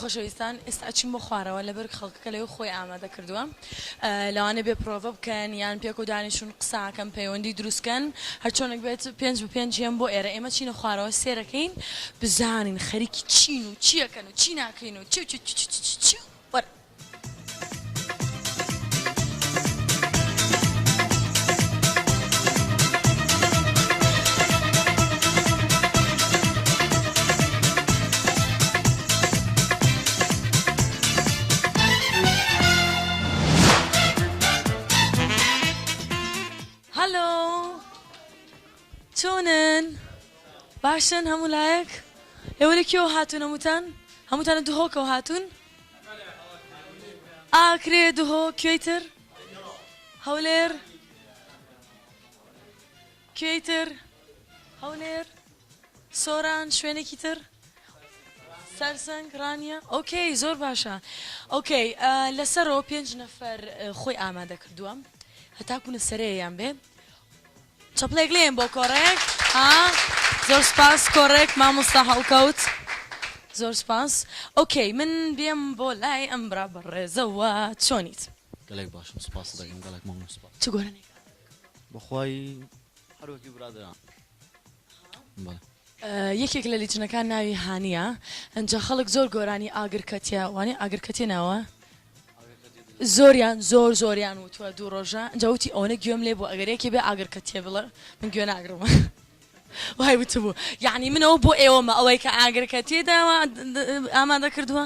خۆشەویستان ئێستا ئەچین بۆ خوارەوە لەبەر خەڵکەکە لەوێ خۆی ئامادە کردووە لەوانەیە بێ پرۆڤە بکەن یان پێکەوە دانیشن قساکەن پەیوەندی دروستکەن هەرچۆنێک بێت پێنج بە پێنج یەن بۆ ئێرە ئێمە چینە خوارەوە سێرەکەین بزانین خەریکی چین و چیەکەن و چی ناکەین و چی و چی چی چی چی وەرە. هەلۆ چۆنن باشن هەموو لایەک ئێوە لە کوێوە هاتوون هەمووتان هەمووتان لە دهۆکەوە هاتوون ئاکرێ دهۆک کوێی تر هەولێر کوێی تر هەولێر سۆران شوێنێکی تر سەرسەنگ ڕانیە okay زۆر باشە okay لەسەرەوە پێنج نەفەر خۆی ئامادە کردووە هەتاکوونە سەرەیان بێ چەپڵێک لێن بۆ کۆڕێک ها زۆر سپاس کۆڕێک مامۆستا هەڵکەوت زۆر سپاس okay من بێم بۆ لای ئەم برا بەڕێزەوە چۆنیت؟ گەلێک باشم سپاست دەکەم گەلێک مەمنون سپاس. چ گۆرانیەک؟ بەخوای هەر وەکی برادەران بەڵێ. یەکێک لە لیجنەکان ناوی هانیە ئەنجا خەڵک زۆر گۆرانی ئاگر کەتیە وانیە ئاگر کەتیە ناوە؟ زۆریان زۆر زۆریان وتوە دوو ڕۆژە ئینجا وتی ئەوەنە گوێم لێ بوو ئەگەر یەکێ بێ ئاگر کەتیە بڵێ من گوێ ناگرم وای وتبوو یەعنی من ئەوە بۆ ئێوەمە ئەوەی کە ئاگر کەتیە داوا ئامادە کردووە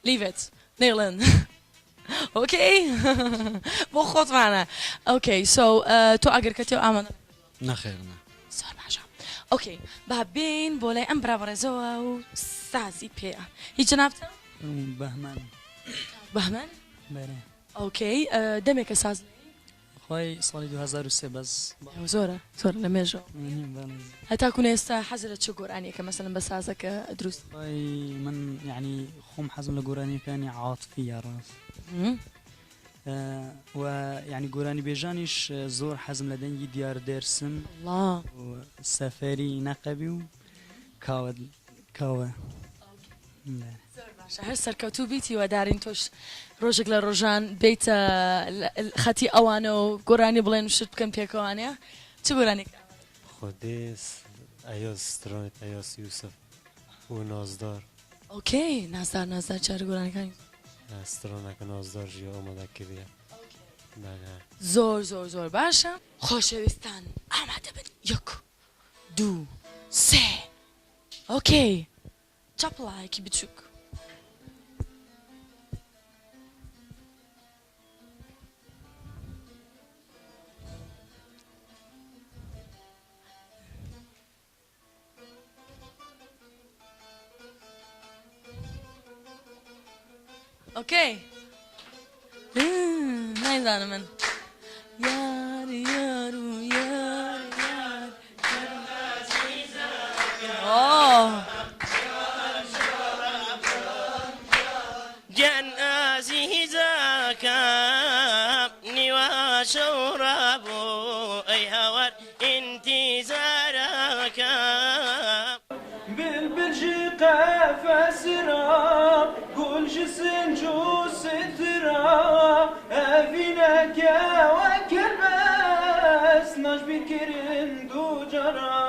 leave it نەیڵێن okay بۆ خۆتمانە okay so تۆ ئاگر کەتیە ئامادە نەخێر نا. زۆر باشە okay با بێین بۆ لای ئەم برا بەڕێزەوە و سازی پێیە هی جەنابتە؟ بەهمەن. بەهمەن؟ بەرێ. okay دەمێکە ساز لێی؟ خۆی ساڵی 2003 بەس. زۆرە زۆر لە مێژەوە. هەتاکوو ئێستا حەزت لە چ گۆرانیەکە مەسەلەن بە سازەکە دروست؟ خۆی من یەعنی خۆم حەزم لە گۆرانیەکانی عاتفیە ڕاست. و یانی گۆرانیبێژانیش زۆر حەزم لە دەنگی دیار دێرسم و سەفەری نەقەبی و کاوە کاوە. زۆر باشە هەر سەرکەوتوو بیت هیوادارین تۆش ڕۆژێک لە ڕۆژان بێیتە خەتی ئەوانە و گۆرانی بڵێن و شت بکەن پێکەوانە چ گۆرانیەک خودێ ئەیاز سترانێت ئەیاز یوسف و نازدار. okay نازدار نازدار چارە گۆرانیەکانی سترانەکە نازدار ژی ئامادە کردیە بەلێ. زۆر زۆر زۆر باشە خۆشەویستان ئامادە بن یەک دوو سێ okay چەپڵایەکی بچوک. okay نایزانم من یار یار و یار یار گیان ئازیزەکەم نیوە شەو ڕابوو ئەی هاوار ئینتیزارەکەم. بلبل ژ قەفەس را گول ژ سنج و سترا ئەڤینەکە وەک کەربەس ناژبیر کرن دوو جارا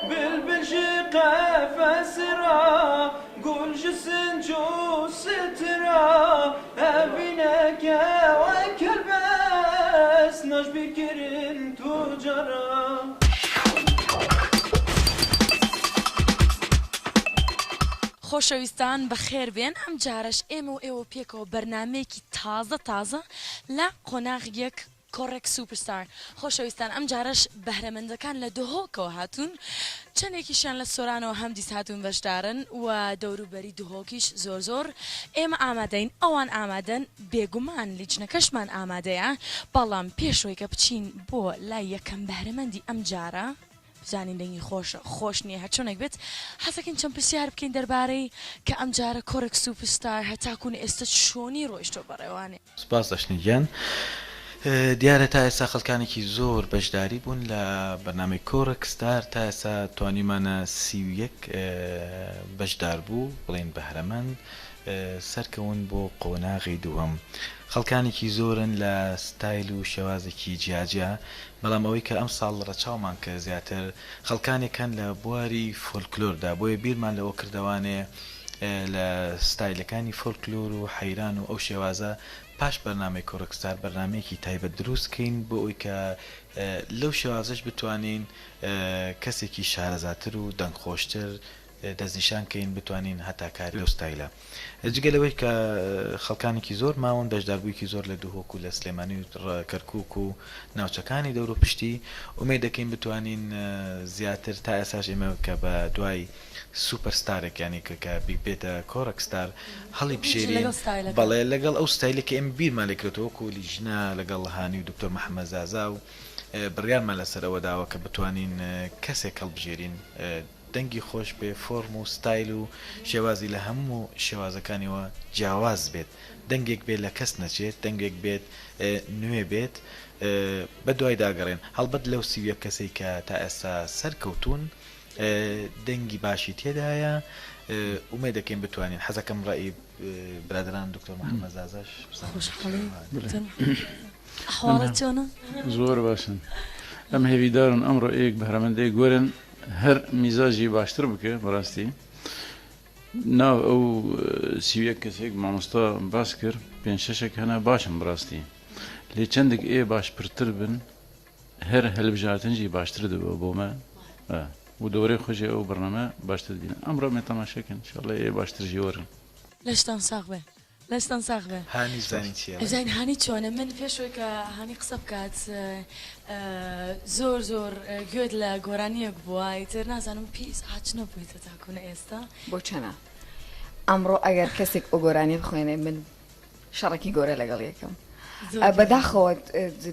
بلبل ژ قەفەس را گول ژ سنج و سترا ئەڤینەکە وەک کەربەس ناژبیر کرن دوو جارا. خۆشەویستان بەخێر بێن ئەم جارەش ئێمە و ئێوە پێکەوە بەرنامەیەکی تازە تازە لە قۆناغ یەک کۆڕێک سوپرستار خۆشەویستان ئەم جارەش بەهرەمەندەکان لە دهۆکەوە هاتوون چەندێکیشیان لە سۆرانەوە هەمدیس هاتوون بەشدارن و دەوروبەری دهۆکیش زۆر زۆر ئێمە ئامادەین ئەوان ئامادەن بێگومان لیجنەکەشمان ئامادەیە بەڵام پێشەوەی کە بچین بۆ لای یەکەم بەهرەمەندی ئەم جارە بزانین دەنگی خۆشە خۆش نیە هەرچۆنێک بێت حەزەکەین چەند پرسیار بکەین دەربارەی کە ئەمجارە کۆڕێک سوپرستار هەتاکوون ئێستا چۆنی ڕۆیشتوە بەڕێوانێ. سوپاس ئەشنی گیان. دیارە تا ئێستا خەڵکانێکی زۆر بەشداری بوون لە بەرنامەی کۆڕەک ستار، تا ئێستا توانیومانە 31 بەشداربوو بڵێین بەهرەمەند سەرکەون بۆ قۆناغی دووەم. خەڵکانێکی زۆرن لە ستایل و شێوازێکی جیاجیا، بەڵام ئەوەی کە ئەمساڵ ڕەچاومان کرد زیاتر خەڵکانێک هەن لە بواری فۆلکلۆردا، بۆیە بیرمان لەوە کردەوانێ لە ستایلەکانی فۆلکلۆر و حەیران و ئەو شێوازە پاش بەرنامەی کۆڕەک ستار بەرنامەیەکی تایبەت دروست کەین بۆ ئەوەی کە لەو شێوازەش بتوانین کەسێکی شارەزاتر و دەنگخۆشتر دەستنیشان کەین بتوانین هەتا کاری لەو ستایلە جگە لەوەی کە خەڵکانێکی زۆر ماون بەشداربوویکی زۆر لە دهۆک و لە سلێمانی و کەرکوک و ناوچەکانی دەوروپشتی ئومێد دەکەین بتوانین زیاتر تا ئێستاش ئێمە کە بە دوای سوپەر ستارێک یانی کە بێتە کۆڕەک ستار هەڵی بژێرین بەڵێ لەگەڵ ئەو ستایلێک کە ئێمە بیرمان لێ کرێتەوە وەکو لیژنە لەگەڵ هانی و دکتۆر محەممەد زازا و بڕیارمان لەسەر ئەوە داوە کە بتوانین کەسێک هەڵبژێرین دەنگی خۆش بێ فۆرم و ستایل و شێوازی لە هەموو شێوازەکانیەوە جیاواز بێت دەنگێک بێت لە کەس نەچێت دەنگێک بێت نوێ بێت بە دوایدا گەڕێن هەڵبەت لەو 31 کەسەی کە تا ئێستا سەرکەوتوون دەنگی باشی تێدایە ئومێد دەکەین بتوانین حەزەکەم ڕەئی برادەران دکتۆر محەممەد زازاش خۆشحاڵی ئەحواڵت چۆنە؟ زۆر باشن ئەم هێویدارن ئەمڕۆ ئێک بەهرەمەندەی گۆرن هەر میزاجی باشتر بکە بەڕاستی ناو ئەو 31 کەسێک مامۆستا باس کرد پێنج شەشێک هەنە باشن بەڕاستی لێ چەندێک ئێ باش پرتر بن هەر هەلبژاردن ژی باشتر دەبێ بۆ مە و دەورەی خۆشی ئەو بەرنامە باشتر دینە ئەمڕۆ مێ تەماشاکەن ئینشاڵڵا ئێ باشتر ژی وەرن. لەشتان ساغ بێ لەشتان ساغ بێ. هانی زانی چیە ئەڵێ. زین هانی چۆنە من پێش ئەوەی کە هانی قسە بکات زۆر زۆر گوێت لە گۆرانیەک بووە ئیتر نازانم پیس ئاچ نەبوویتە تاکوونە ئێستا. بۆ چەنە ئەمڕۆ ئەگەر کەسێک ئەو گۆرانیە بخوێنێ من شەڕێکی گەورە لەگەڵ یەکەم بەداخەوە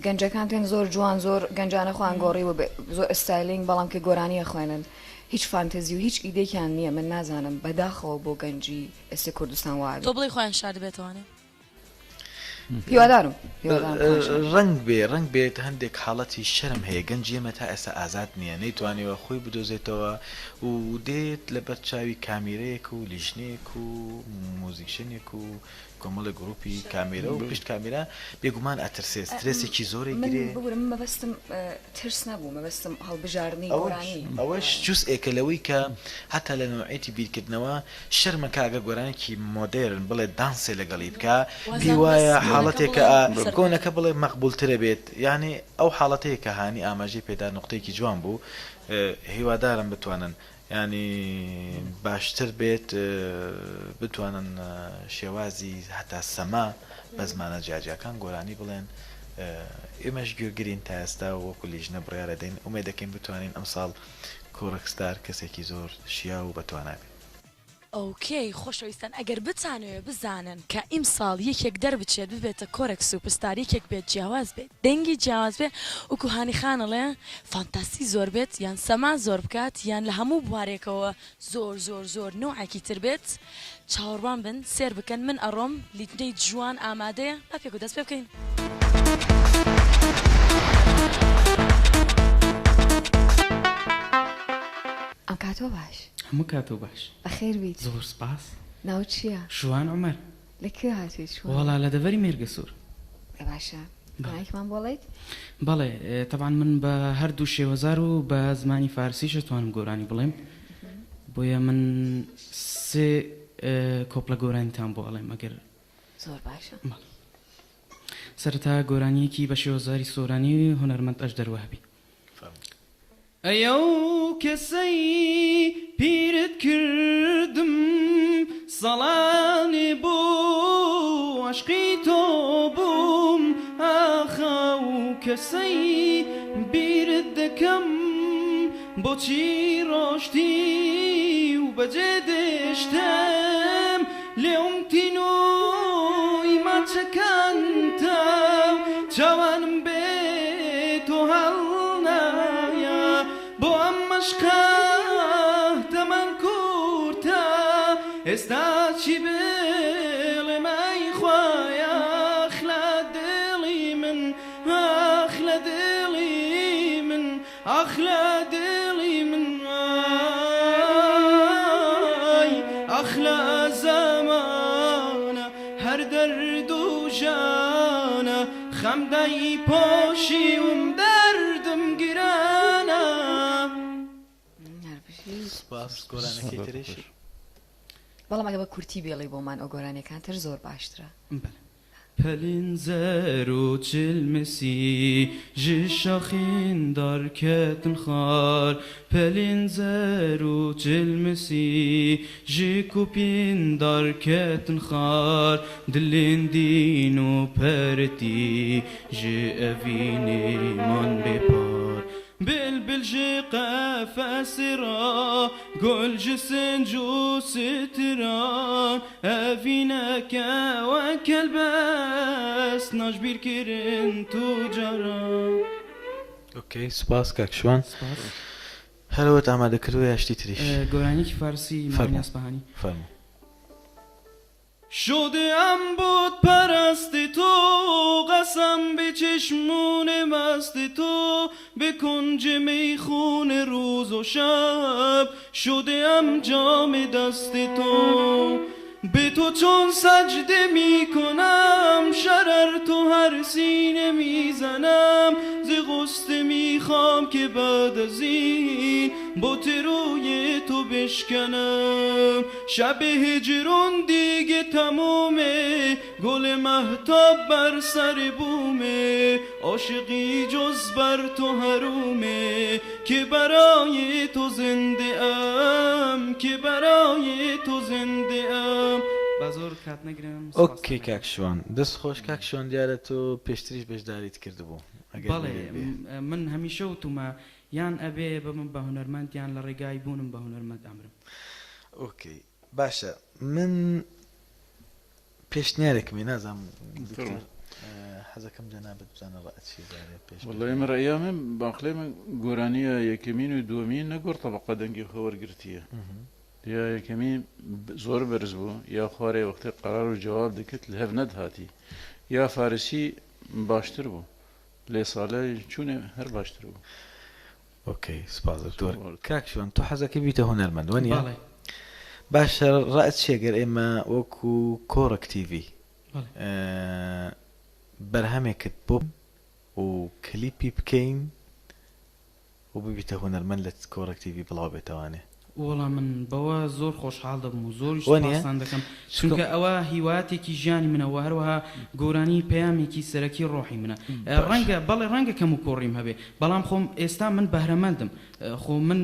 گەنجەکان تێن زۆر جوان زۆر گەنجانە خۆیان گۆڕی و زۆر ستایلینگ بەڵام کە گۆرانیە خوێنن هیچ فانتزی و هیچ ئیدێکیان نییە من نازانم بەداخەوە بۆ گەنجی ئێستا کوردستان وابێ. تۆ بڵێی خۆیان شاردبێتەوانێ؟ هیوادارم ڕەنگ بێ ڕەنگ بێت هەندێک حاڵەتی شەرم هەیە گەنجی ئێمە تا ئێستا ئازاد نییە نەیتوانیوە خۆی بدۆزێتەوە و دێت لەبەر چاوی کامیرەیەک و لیژنەیەک و موزیکژەنێک و کۆمەڵێک گروپی کامێرا و پشت کامێرا بێگومان ئەترسێ سترێسێکی زۆری من گرێ. ببورە من مەبەستم ترس نەبوو مەبەستم هەڵبژاردنی ئەوەش گۆرانی. ئەوەش جوزئێکە لەوەی کە هەتا لە نەوعیەتی بیرکردنەوە شەرمە کە ئەگەر گۆرانیەکی مۆدێرن بڵێ دانسێ لەگەڵی بکا پێی وازانم بەس وایە کۆنەکە حاڵەتێکە بڵێ ئا سەرکەوتوو. کۆنەکە بڵێ مەقبوڵترە بێت یانی ئەو حاڵەتەیە کە هانی ئاماژەی پێدا نوقتەیەکی جوان بوو هیوادارم بتوانن یانی باشتر بێت بتوانن شێوازی هەتا سەما بە زمانە جیاجیاکان گۆرانی بڵێن ئێمەش گوێگرین تا ئێستا وەکو لیژنە بڕیار ئەدەین ئومێد دەکەین بتوانین ئەمساڵ کۆڕەک ستار کەسێکی زۆر شیاو و بەتوانا بێت. ئۆکەی خۆشەویستان ئەگەر بتانەوێ بزانن کە ئیمساڵ یەکێک دەربچێت ببێتە کۆرەک سوپرستار یەکێک بێت جیاواز بێت دەنگی جیاواز بێ وەکو هانی خان ئەڵێ فانتاسی زۆر بێت یان سەما زۆر بکات یان لە هەموو بوارێکەوە زۆر زۆر زۆر نەوعێکی تر بێت چاوەڕوان بن سێر بکەن من ئەڕۆم لیجنەی جوان ئامادەیە با پێکەوە دەست پێ بکەین. ئەم کاتۆ باش. هەموو کاتۆ باش. بەخێر بیت. زۆر سپاس. ناوت چییە؟ شوان عومەر. لە کوێ هاتوویت شوان؟ وەڵا لە دەڤەری مێرگەسوور. ئێ باشە گۆرانیەکمان بۆ ئەڵێیت؟ بەڵێ تەبعەن من بە هەردوو شێوەزار و بە زمانی فارسیش ئەتوانم گۆرانی بڵێم بۆیە من سێ کۆپلە گۆرانیتان بۆ ئەڵێم ئەگەر زۆر باشە. بەڵێ سەرەتا گۆرانیەکی بە شێوەزاری سۆرانی هونەرمەند ئەژدەر وەهبی. ئەی ئەو کەسەی پیرت کردم ساڵانێ بۆ عەشقی تۆ بووم ئاخ ئەو کەسەی بیرت دەکەم بۆچی ڕۆشتی و بەجێ دێشتم لێوم تینووی ماچەکانتە و چاوانم بێ تۆ هەڵنایە بۆ ئەم مەشقە تەمەن کورتە ئێستا چی بڵێم ئەی خوایە ئاخ لە دڵی من ئاخ لە دڵی من وای ئاخ لە زەمانە هەر دەرد و ژانە خەم دایپۆشیوم دەردم گرانە. سوپاس گۆرانەکەی تریش. بەڵام ئەگە بە کورتی بێڵی بۆمان ئەو گۆرانیەکان تر زۆر باشترە. بەلێ. پەلین زەر و چلمسی ژ شاخین دار کەتن خار پەلین زەر و چلمسی ژ کوپین دار کەتن خار دلین دین و پەرتی ژ ئەڤینێ مان بێ پار بلبل ژ قەفەس را گول ژ سنج و ستران ئەڤینەکە وەک هەلبەست ناژبیر کرن تو جاران. ئۆکەی سوپاس کاک شوان. سوپاس. هەر ئەوەت ئامادە کردووە یا شتی تریش؟ گۆرانیەکی فارسی مانی فەرموو ئەسپەهانی. فەرموو. شده ام بت پرست تو قسم به چشمون مست تو به کنج میخونه روز و شب شده ام جام دست تو به تو چون سجده می کنم شرر تو هر سینه می زنم ز غصه می خوام که بعد از این بت روی تو بشکنم شب هجرون دیگه تمومه گل مهتاب بر سر بومه عاشقی جز بر تو حرومه که برای تو زنده ام که برای تو زنده ام با زۆر کات نەگرم سوپاستان ئۆکەی دەکەم. کاک شوان دەست خۆش کاک شوان دیارە تۆ پێشتریش بەشداریت کردبوو ئەگەر بەڵێ بیرت بێ. من هەمیشە وتومە یان ئەبێ ببم بە هونەرمەند یان لە ڕێگای بوونم بە هونەرمەند ئەمرم. ئۆکەی باشە من پێشنیارێکم هەیە نازانم دکتۆر حەزەکەم جەنابت بزانە ڕەئت چیە جارێ پێش وەڵا ئێمە ڕەئیا من باقلێ من گۆرانیە یەکەمین و دووەمین نەگۆڕ تەبەقە دەنگی خۆ وەرگرتیە یا یەکەمین زۆر بەرز بوو یا خوارێ وەختێ قەرار و جەواب دکرد لەهەڤ نەدهاتی یا فارسی باشتر بوو لێ سالە چوونێ هەر باشتر بوو. ئۆکەی سوپاس دکتۆر. کاک شوان تۆ حەزەکەی بیتە هونەرمەند وەنیە؟ بەڵێ. باشە ڕەئت چیە گەر ئێمە وەکو کۆڕەک تیڤی بەرهەمێکت بۆ و کلیپی بکەین و ببیتە هونەرمەند لە کۆڕەک تیڤی بڵاو بێتەوانێ؟ وەڵا من بەوە زۆر خۆشحاڵ دەبم و زۆریش وەنیە؟ سوپاستان دەکەم چونکە چونکە ئەوە هیوایەتێکی ژیانی منە وە هەروەها گۆرانی پەیامێکی سەرەکی ڕۆحی منە باشە. ڕەنگە بەڵێ ڕەنگە کەم و کۆڕیم هەبێ بەڵام خۆم ئێستا من بەهرەمەندم خۆ من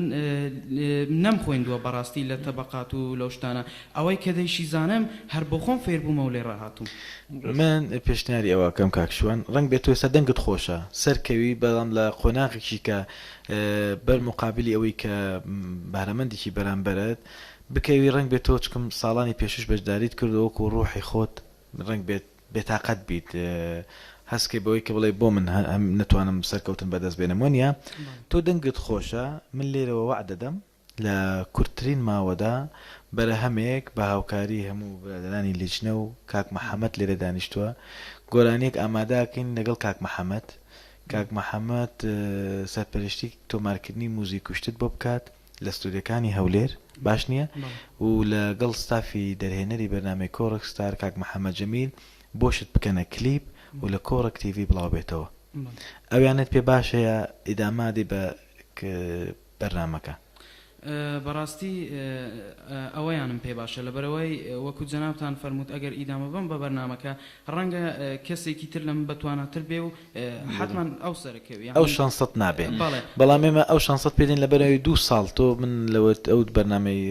نەمخوێندووە بەڕاستی لە تەبەقات و لەو شتانە ئەوەی کە دەیشیزانم هەر بۆخۆم فێربوومە و لێ ڕاهاتووم. من پێشنیاری ئەوە ئەکەم کاک شوان ڕەنگ بێت تۆ ئێستا دەنگت خۆشە سەرکەوی بەڵام لە قۆناغێکی کە بەر موقابلی ئەوەی کە بەهرەمەندێکی بەرامبەرت بکەوی ڕەنگ بێت تۆ چکم ساڵانی پێشوش بەشداریت کردوە وەکو ڕوحی خۆت ڕەنگ بێت بێتاقەت بیت هەست کەی بەوەی کە بڵێی بۆ من نەتوانم سەرکەوتن بەدەست بێنم وەنیە تۆ دەنگت خۆشە من لێرەوە وەعد دەدەم لە کورتترین ماوەدا بەرەهەمێک بە هاوکاری هەموو برادەرانی لیجنە و کاک محەمەد لێرە دانیشتووە گۆرانیەک ئامادە ئەکەین لەگەڵ کاک محەمەد کاک محەمەد سەرپەرشتی تۆمارکردنی موزیک و شتت بۆ بکات لە ستۆدیۆکانی هەولێر باش نییە و لەگەڵ ستافی دەرهێنەری بەرنامەی کۆڕەک ستار کاک محەمەد جەمیل بۆشت بکەنە کلیپ و لە کۆڕەک تیڤی بڵاو بێتەوە ئەویانەت پێ باشە یا ئیدامە ئەدەی بە بەرنامەکە؟ بەڕاستی ئەوەیانم پێ باشە لەبەرئەوەی وەکو جەنابتان فەرمووت ئەگەر ئیدامە بەم بە بەرنامەکە ڕەنگە کەسێکی تر لەمن بەتواناتر بێ و حەتمەن ئەو سەرەکەوی ئەو یانی شانسەت نابێ بەڵێ. بەڵام ئێمە ئەو شانسەت پێ دێن لەبەرئەوەی دوو ساڵ تۆ من لەوە ئەو بەرنامەی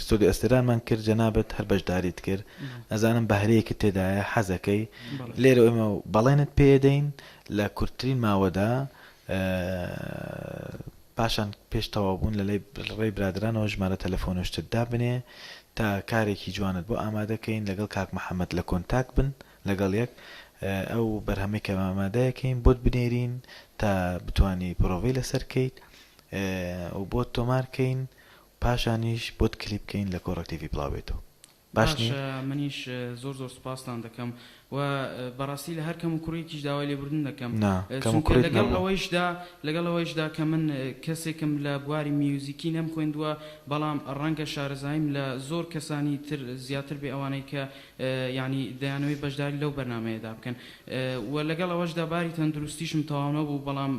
ستۆدیۆ ئەستێرانمان کرد جەنابت هەر بەشداریت کرد ئەزانم بەهرەیەکت تێدایە حەزەکەی لێرە ئێمە بەڵێنت پێ دەین لە کورتترین ماوەدا پاشان پێش تەواو بوون لە لای ڕێی برادەرانەوە ژمارە تەلەفۆن و شتت دابنێ تا کارێکی جوانت بۆ ئامادە کەین لەگەڵ کاک محمد لە کۆنتاک بن لەگەڵ یەک ئەو بەرهەمەی کە ئامادەیەکەین بۆت بنێرین تا بتوانی پرۆڤەی لەسەر کەیت و بۆت تۆمار کەین پاشانیش بۆت کلیپ کەین لە کۆڕەک تیڤی بڵاو بێتەوە. باش نیە؟ باشە منیش زۆر زۆر سوپاستان دەکەم و بەڕاستی لە هەر کەم و کوڕیەکیش داوای لێبوردن دەکەم نا کەم و چونکە کوڕیت لەگەڵ نەبوو. ئەوەیشدا لەگەڵ ئەوەیشدا کە من کەسێکم لە بواری میوزیکی نەمخوێندووە بەڵام ڕەنگە شارەزاییم لە زۆر کەسانی تر زیاتر بێ ئەوانەی کە یانی دەیانەوێ بەشداری لەو بەرنامەیەدا بکەن و لەگەڵ ئەوەشدا باری تەندروستیشم تەواو نەبوو بەڵام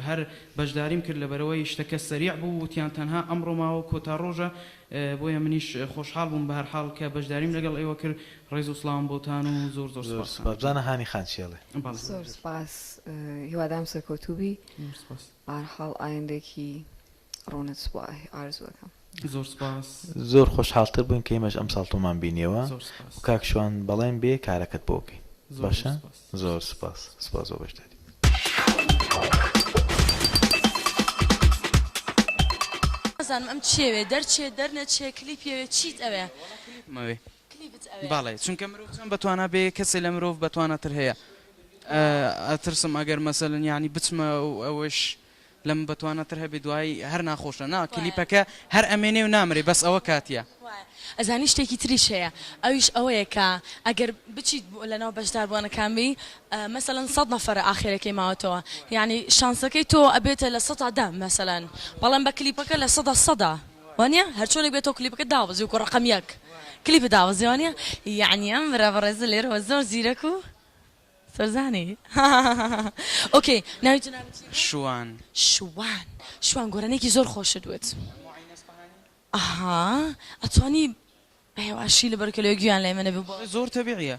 هەر بەشداریم کرد لەبەرئەوەی شتەکە سەریع بوو وتیان تەنها ئەمڕۆ ماوە و کۆتا ڕۆژە بۆیە منیش خۆشحاڵ بووم بەهەرحاڵ کە بەشداریم لەگەڵ ئێوە کرد ڕێز و سڵاوم بۆتان و زۆر زۆر زۆر سوپاستان سوپاس دەکەم. بزانە هانی خان چی ئەڵێ. بەڵێ. زۆر سوپاس هیوادارم سەرکەوتوو بی زۆر سوپاس. بەهەرحاڵ ئایندەیەکی ڕوونت بۆ ئارەزوو ئەکەم. زۆر سوپاس. زۆر خۆشحاڵتر بووین کە ئێمەش ئەمساڵ تۆمان بینیەوە زۆر سوپاس. و کاک شوان بەڵێن بێ کارەکەت بۆ بکەین زۆر زۆر باشە سوپاس. زۆر سوپاس سوپاس بۆ بەشداری. نازانم ئەم چیەوێ دەرچێ دەرنەچێ کلیپیەوێ چیت ئەوێ؟ وەڵا کلیپم ئەوێ. کلیپت ئەوێ. بەڵێ چونکە مرۆڤ چەند بەتوانا بێ کەسێ لە مرۆڤ بەتواناتر هەیە ئەترسم ئەگەر مەسەلەن یانی بچمە ئەوەش لەم بەتواناتر هەبێ دوایی هەر ناخۆشە نا کلیپەکە هەر ئەمێنێ و نامرێ بەس ئەوە کاتیە. وایە ئەزانی شتێکی تریش هەیە ئەویش ئەوەیە کە ئەگەر بچیت لەناو بەشداربووانەکان بی مەسەلەن سەد نەفەرە ئاخێرەکەی ماوەتەوە یانی شانسەکەی تۆ ئەبێتە 10% مەسەلەن بەڵام بە کلیپەکە 100%ە وانیە هەرچۆنێک بێت تۆ کلیپەکە دابەزی وەکو ڕەقەم یەک کلیپت دابەزی وانیە یانی ئەم برا بەڕێزە لێرەوە زۆر زیرەک و سۆزانی okay ناوی جەنابت چی بوو؟ شوان. شوان شوان گۆرانیەکی زۆر خۆشت وت ئەها ئەتوانی بە هێواشی لەبەر کە لەوێ گوێیان لای منە بۆ زۆر تەبیعیە.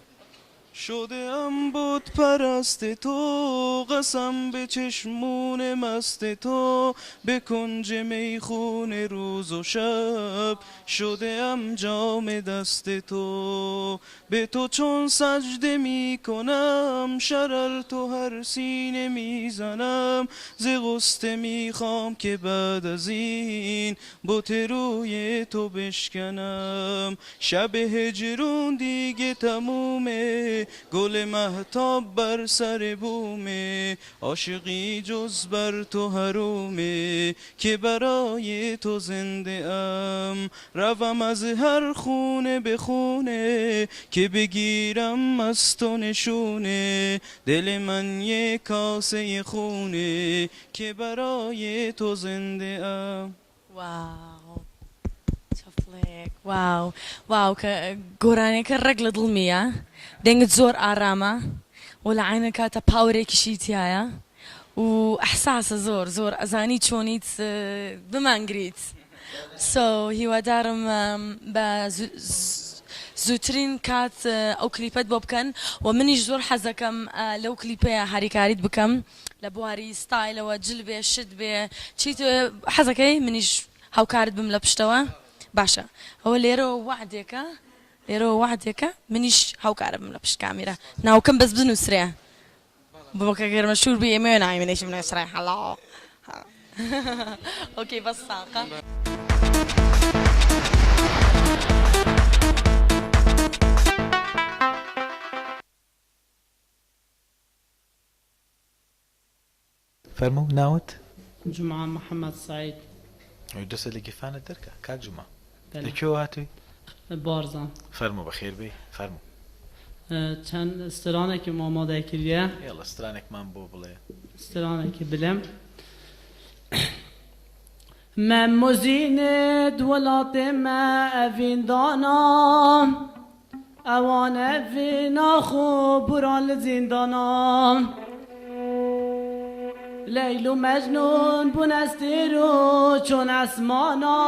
شده ام بت پرست تو قسم به چشمون مست تو به کنج میخونه روز و شب شده ام جام دست تو به تو چون سجده می کنم شرر تو هر سینه می زنم ز غصه می خوام که بعد از این بت روی تو بشکنم شب هجرون دیگه تمومه گل مهتاب بر سر بومه عاشقی جز بر تو حرومه که برای تو زنده ام روم از هر خونه به خونه که بگیرم از تو نشونه دل من یه کاسه خونه که برای تو زنده ام. واو چەپڵێک واو واو کە گۆرانیەکە ڕێک لە دڵمیە دەنگت زۆر ئارامە و لە عەینە کاتە power ێکیشی تیایە و ئەحساسە زۆر زۆر ئەزانی چۆنیت بمانگریت so هیوادارم بە زووترین کات ئەو کلیپەت بۆ بکەن و منیش زۆر حەزەکەم لەو کلیپەیە هاریکاریت بکەم لە بواری ستایلەوە جل بێ شت بێ چیت حەزەکەی منیش هاوکارت بم لە پشتەوە باشە ئەوە لێرەوە وەعدێکە لێرەوە وەعدێکە منیش هاوکارە بم لە پشت کامیرا ناوکەم بەس بنوسرێ بۆ کە گەر مەشهور بی ئێمە ناوی منیش بنوسرێ هەڵۆ okay بەس ساقە. فەرموو ناوت؟ جومعە محەمەد سەعید. ئەی دەستت لە گیرفانت دەرکە کاک جومعە. بەلێ. لە کوێوە هاتووی؟ بارزان. فەرموو بەخێر بێی فەرموو. چەند سترانێکم ئامادە کردیە. یەڵا سترانێکمان بۆ بڵێ. سترانێکی بلێم. مەم و زینت وڵاتێ مە ئەڤین دانا ئەوان ئەڤینا خۆ بوران لە زیندانا لەیل و مەجنون بوون ئەستێر و چۆن ئەسمانا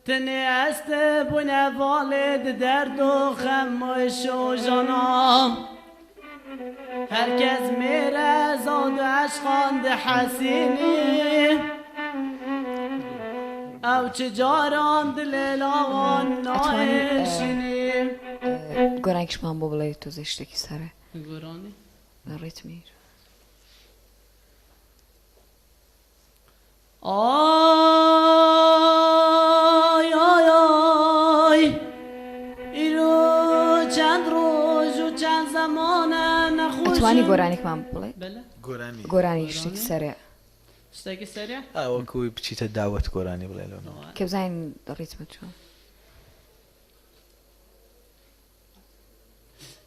تنێ ئەست بوون هەڤاڵێ د دەرد و خەم و ئێش و ژانا هەر کەس مێرە زاد و عەشقان د حەسینی ئەو چ جاران دلێ لاوان ئەتوانی نایشینی. گۆرانیکشمان بۆ بڵێ تۆزێ شتێکی سەرێ. گۆرانی؟ ڕیتمی. ئای ئای ئای ئیرۆ چەند ڕۆژ و چەند زەمانە ئەتوانی نەخۆشم. گۆرانیکمان بڵێ؟ بەلێ. گۆرانی. گۆرانی شتێکی سەرێ. شتێکی سەرێ؟ ئا وەکوی بچیتە داوەت گۆرانی بڵێ لەو نەوە. کە بزانین ڕیتمت چۆن.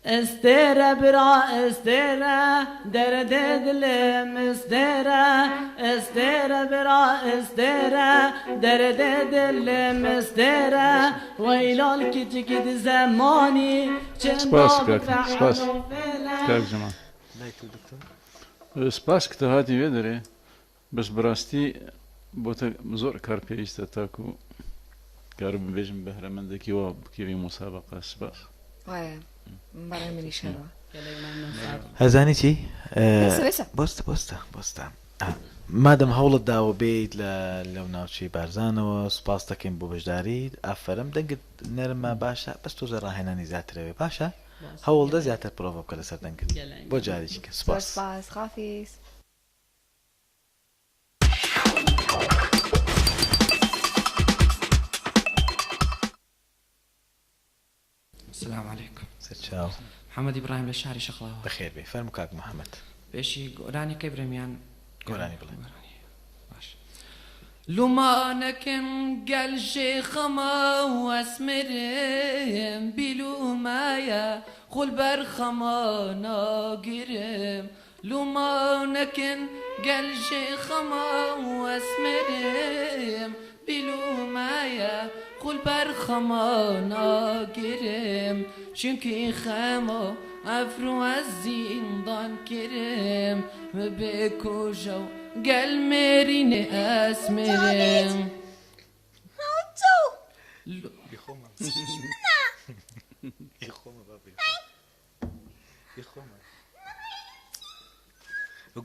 استێرە برا استێرە دەردێ دلم استێرە استێرە برا استێرە دەردێ دلم استێرە وەیلال کچکت زەمانی سپاس کاک سپاس کاک جەمال سپاس کە تۆ هاتی وێ دەرێ بەس بەراستی بۆتە زۆر کار پێویستە تاکو کارم بێژم بەهرەمەندێکی وا بکەوی موسابەقە سپاس. وایە بەڕای منیش هەروا. ئەزانی چی بێسە بێسە. بۆستە بۆستە بۆستە مادەم هەوڵت داوە بێیت لە لەو ناوچەی بارزانەوە سوپاست دەکەین بۆ بەشداریت ئافەرم دەنگت نەرمە باشە بەس تۆزێ ڕاهێنانی زیاترەوێ باشە هەوڵدە زیاتر پرۆڤە بکە لەسەر دەنگت بۆ جارێکی کە زۆر سوپاس. سپاس خافیز. سلام علیکم. سەرچاو. محمد ئیبراهیم لە شاری شەقڵاوە. بەخێر بێی فەرموو کاک محمد. پێشی گۆرانی کەی برێم یان گۆرانی بڵێ. گۆرانی باش. لومانەکن گەل ژێ خەما وەسمرم بیلومایە خول بەر خەما ناگرم لومانەکن گەل ژێ خەما وەسمرم بیلومایە خول بەر خەما ناگرم چونکی خەما ئەفرو ئەز زیندان کرم بێکوژە و گەل مێرینێ ئەسمرم.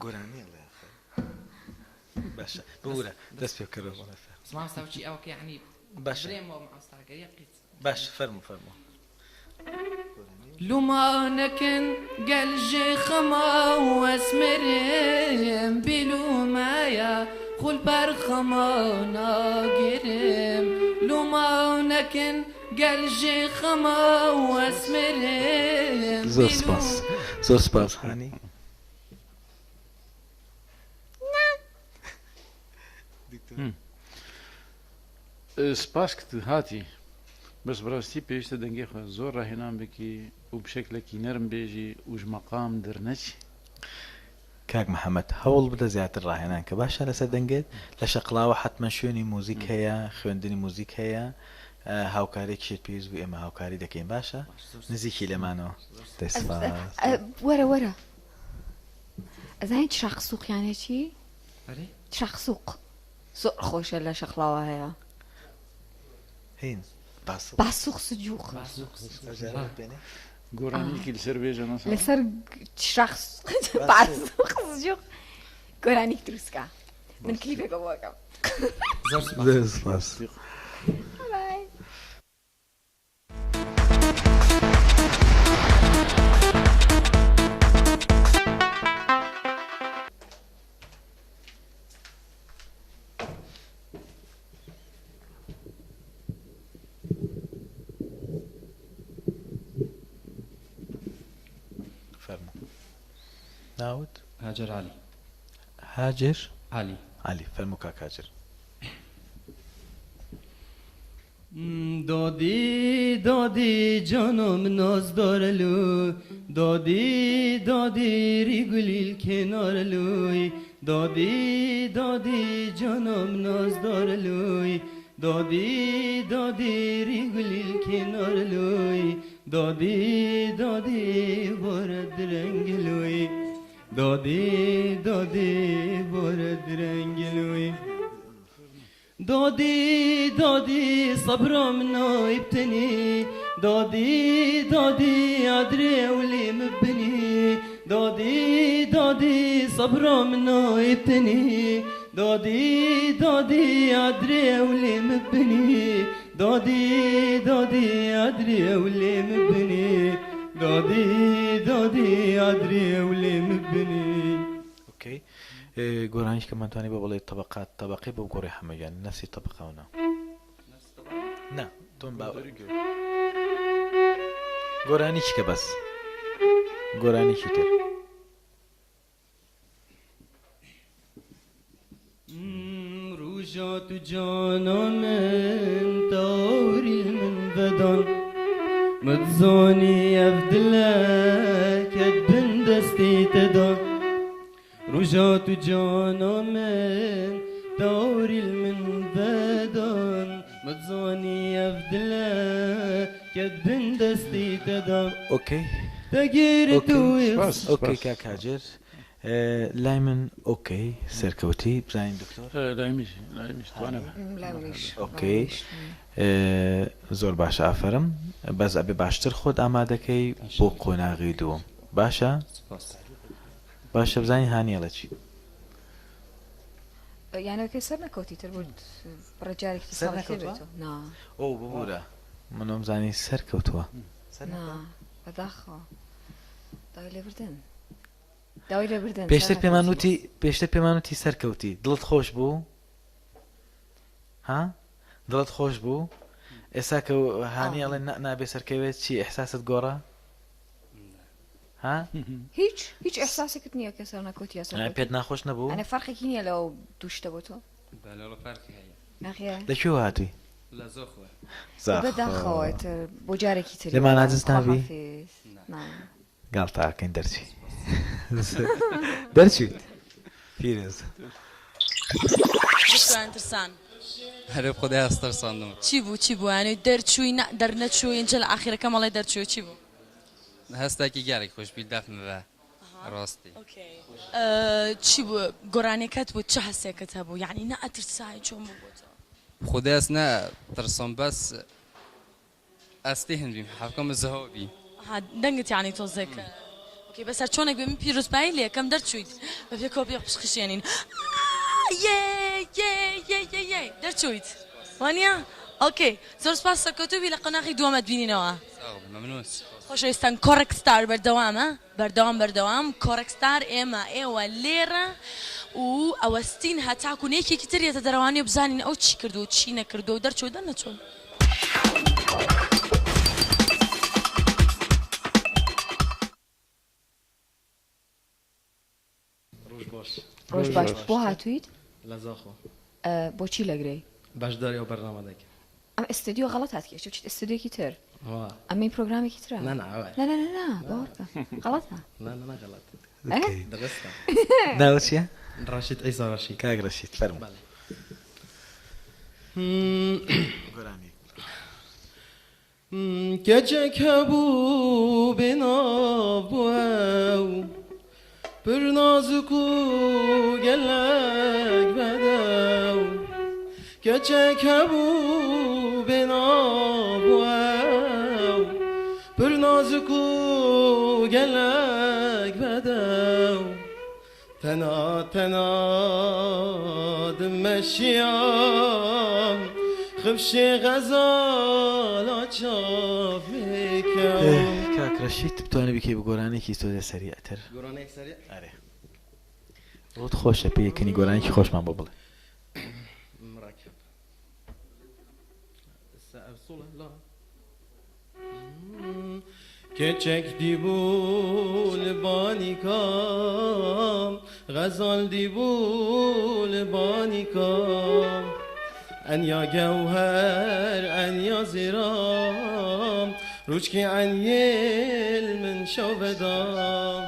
گۆرانی ئەڵێ ئاخر. باشە ببورە دەست پێ بکەرەوە بەڵێ فەرموو. مامۆستا وچی ئەوەکە یەعنی باشە. برێمەوە مامۆستاکە یەک قیچ. باشە فەرموو فەرموو. لومانەکن گەل ژێ خەما وەسمرم بیلومایە خول بەر خەما ناگرم لومانەکن گەل ژێ خەما وەسمرم زۆر سپاس زۆر سپاس هانی. سپاس کە هاتی بەس بەڕاستی پێویستە دەنگێ خۆ زۆر ڕاهێنان بکی و بشەکلێکی نەرم بێژی و ژ مەقام دەرنەچی. کاک محمد هەوڵ بدە زیاتر ڕاهێنان کە باشە لەسەر دەنگت لە شەقڵاوە حەتمەن شوێنی موزیک هەیە خوێندنی موزیک هەیە هاوکارێکیشت پێویست بوو ئێمە هاوکاری دەکەین باشە نزیکی لێمانەوە دەی سپاس. وەرە وەرە ئەزانی چراق سوق یانێ چی؟ چراق سوق زۆر خۆشە لە شەقڵاوە هەیە. هین باسوق سجوق. گۆرانیەکی لەسەر بێژە مەسەڵەن. لەسەر چراق باسوق سجوق گۆرانیک دروست کە من کلیپێکە بۆ ئەکەم. زۆر سپاس. بای. فەرموو ناوت؟ هاجر عەلی. هاجر عەلی. عەلی فەرموو کاک هاجر. دادی دادی جانم نازدار لوی دادی دادی ریگلیل کنار لوی دادی دادی جانم نازدار لوی دادی دادی ریگلیل کنار لوی دادی دادی وارد رنگ لوی دادی دادی وارد رنگ لوی دادی دادی صبرم نايبتني دادی دادی ادري ولي مبني دادی دادی صبرم نايبتني دادی دادی ادري ولي مبني دادی دادی ادري ولي مبني دادی دادی ادري ولي مبني ئۆکەی گۆرانیش کەمان توانی بۆ بڵێ طبقات طبقەی بۆ گۆڕی حەمەگیان نفسی طبقە و نا نا تۆم با گۆرانی چیکە بەس گۆرانیکی تر ڕوژات و جانان من تاوری من ڤدان متزانی ئەف دلە کەت بن دەستی تەدا ڕۆژا تو جانا من داوری من ڤەدان متزانی ئەف دلە کەت بن دەستی تەدا ئۆکەی تەگیر تو ئۆکەی ئۆکەی کاک هاجر لای من ئۆکەی سەرکەوتی بزانین دکتۆر لای منیش لای منیش توانم لای منیش ئۆکەی زۆر باشە ئافەرم بەس ئەبێ باشتر خۆت ئامادەکەی بۆ قۆناغی دووەم باشە باشە بزانین هانی ئەڵێ چی. یانەکەی سەر نەکەوتی تر بوو بڕە جارێکی سەر ساڵی تر نەکەوتوە؟ بێتەوە نا ئۆ ببورە من وام زانی سەر کەوتوە. نا بەداخەوە داوای لێبوردن داوای لێبوردن سەر پێشتر پێمان نەکەوتی. وتی پێشتر پێمان وتی سەرکەوتی دڵت خۆش بوو ها دڵت خۆش بوو ئێستا کە هانی ئەڵێ نا نابێ سەرکەوێت چی ئیحساست گۆڕا ها هیچ هیچ ئیحساسێکت نییە کە سەر نەکەوتی یا سەرکەوتی پێت ناخۆش نەبوو یعنی فەرقێکی نییە لەو دوو شتە بۆ تۆ بەلێ وەڵا فەرقی هەیە. ناخیە لە کوێوە هاتووی؟ لە زاخۆ. زاخۆ. بەداخەوە ئیتر بۆ جارێکی تر لێمان عاجز نابی؟ خواحافیز. نا. گاڵتە ئەکەین دەرچووی دەرچوویت پیرۆز. دکتۆران ترسان. هەرێ خودای ئەز ترساندم. چی بوو چی بوو یانی دەرچووی نا دەرنەچووی ئینجا لە ئاخیرەکە مەڵێ دەرچووی چی بوو؟ هەستێکی گەلێک خۆش بی دەفم بە ڕاستی. چی بوو گۆرانیەکەت بوو چ هەستێکت هەبوو یانی نا ئەترسای چۆن بوو بۆ تۆ؟ خودای ئەز نە ترسام بەس ئەز تێهن بیم حەفکەم زەها بی. ئەها دەنگت یانی تۆزێک ئۆکەی بەس هەرچۆنێک بێ من پیرۆزبایی لێکەم دەرچوویت بە پێکەوە پێ پشقشێنین یێ یێ یێ یێ یێ دەرچوویت وانیە ئۆکەی زۆر سپاس سەرکەوتوو بی لە قۆناغی دووەم ئەتبینینەوە. ساغ بی مەمنون سپاس. خۆشەویستان کۆڕەک ستار بەردەوامە بەردەوام بەردەوام کۆڕەک ستار ئێمە ئێوە لێرە و ئەوەستین هەتاکو یەکێکی تر یەتە دەرەوانی و بزانین ئەو چی کردووە و چی نەکردووە و دەرچووە دەرنەچووە. ڕۆژ باش. ڕۆژ باش بۆ هاتوویت؟ لە زاخۆ. بۆچی لەگرێی؟ بەشداری ئەو بەرنامە دەکەم. ئەم ئستدیۆ غەڵەت هاتکی ئەچێ بچیت ئستدیۆکی تر. وا. ئەمەی پرۆگرامێکی ترە. نا نا ئەوە. نا نا نا نا باوەڕ بکە غەڵەتە. نا نا نا غەڵەت. ئە؟ دڕستە. ناوت چییە؟ ڕەشید عیسا ڕەشید. کاک ڕەشید فەرموو. بەڵێ. گۆرانی. کەچێک هەبوو بێ ناو بوو ئەو پر نازک و گەلەک بەدەو کەچێک هەبوو بێ ناو بوو ئەو پر نازک و گەلەک بەدەو تەنا تەنا دمەشیام خفشێ غەزالا چاڤێکەو. کاک رەشید بتوانی بیکەی بە گۆرانیەکی تۆزێ سەریعتر. گۆرانیەک سەریع؟ ئەرێ دڵت خۆشە پێکەنی گۆرانیەکی خۆشمان بۆ بڵێ. مرکب سوڵە لا کچک دیبوو لبانیکام غزال دیبوو لبانیکام ئەنیا گەوهەر ئەنیا زیرام ڕوچکی ئەنیل من شەو بەدام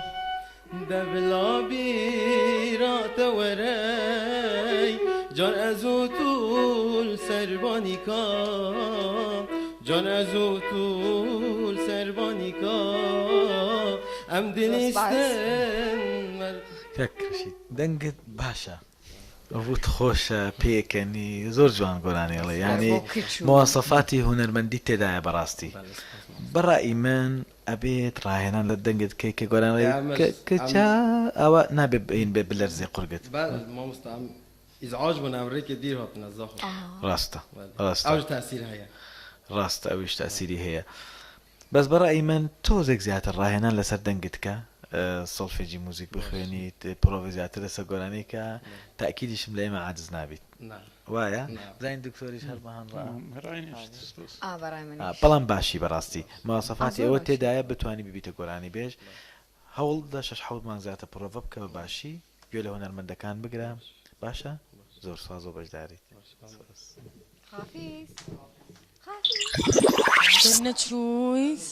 دەبلا بیراتە وەرەی جار ئەزوو تول سەربانیکام جان ئەزوو تول سەربانیکام ئەم دلیستن کاک رەشید دەنگت باشە ڕووت خۆشە پێکەنی زۆر جوان گۆرانی ئەڵێ یانی مواصفاتی هونەرمەندی تێدایە بەڕاستی بەڕای من ئەبێت ڕاهێنان لە دەنگت بکەی کە گۆرانی کچە ئاوا نابێ بین بێ بلەرزێ قورگت. مامۆستا ئەم ئیزعاج بوون ئەم ڕێکێ دیر هاتنە زاخۆ. ڕاستە ڕاستە. ئەوش تاسیر هەیە. ڕاستە ئەویش تاسیری هەیە بەس بەڕای من تۆزێک زیاتر ڕاهێنان لەسەر دەنگت کە سۆڵفێجی موزیک بخوێنیت پرۆڤەی زیاتر لەسەر گۆرانی کە تاکیدیشم لە ئێمە عاجز نابیت وایە بزانین دکتۆریش هەر بەهان ڕا بەڵام باشی بەڕاستی مواصفاتی ئەوە تێدایە بتوانی ببیتە گۆرانی بێژ هەوڵ دە شەش حەوت مانگ زیاتر پرۆڤە بکە بە باشی گوێ لە هونەرمەندەکان بگرە باشە زۆر سواز بۆ بەشداریت. خافیز. خافیز. دەرنەچوویت؟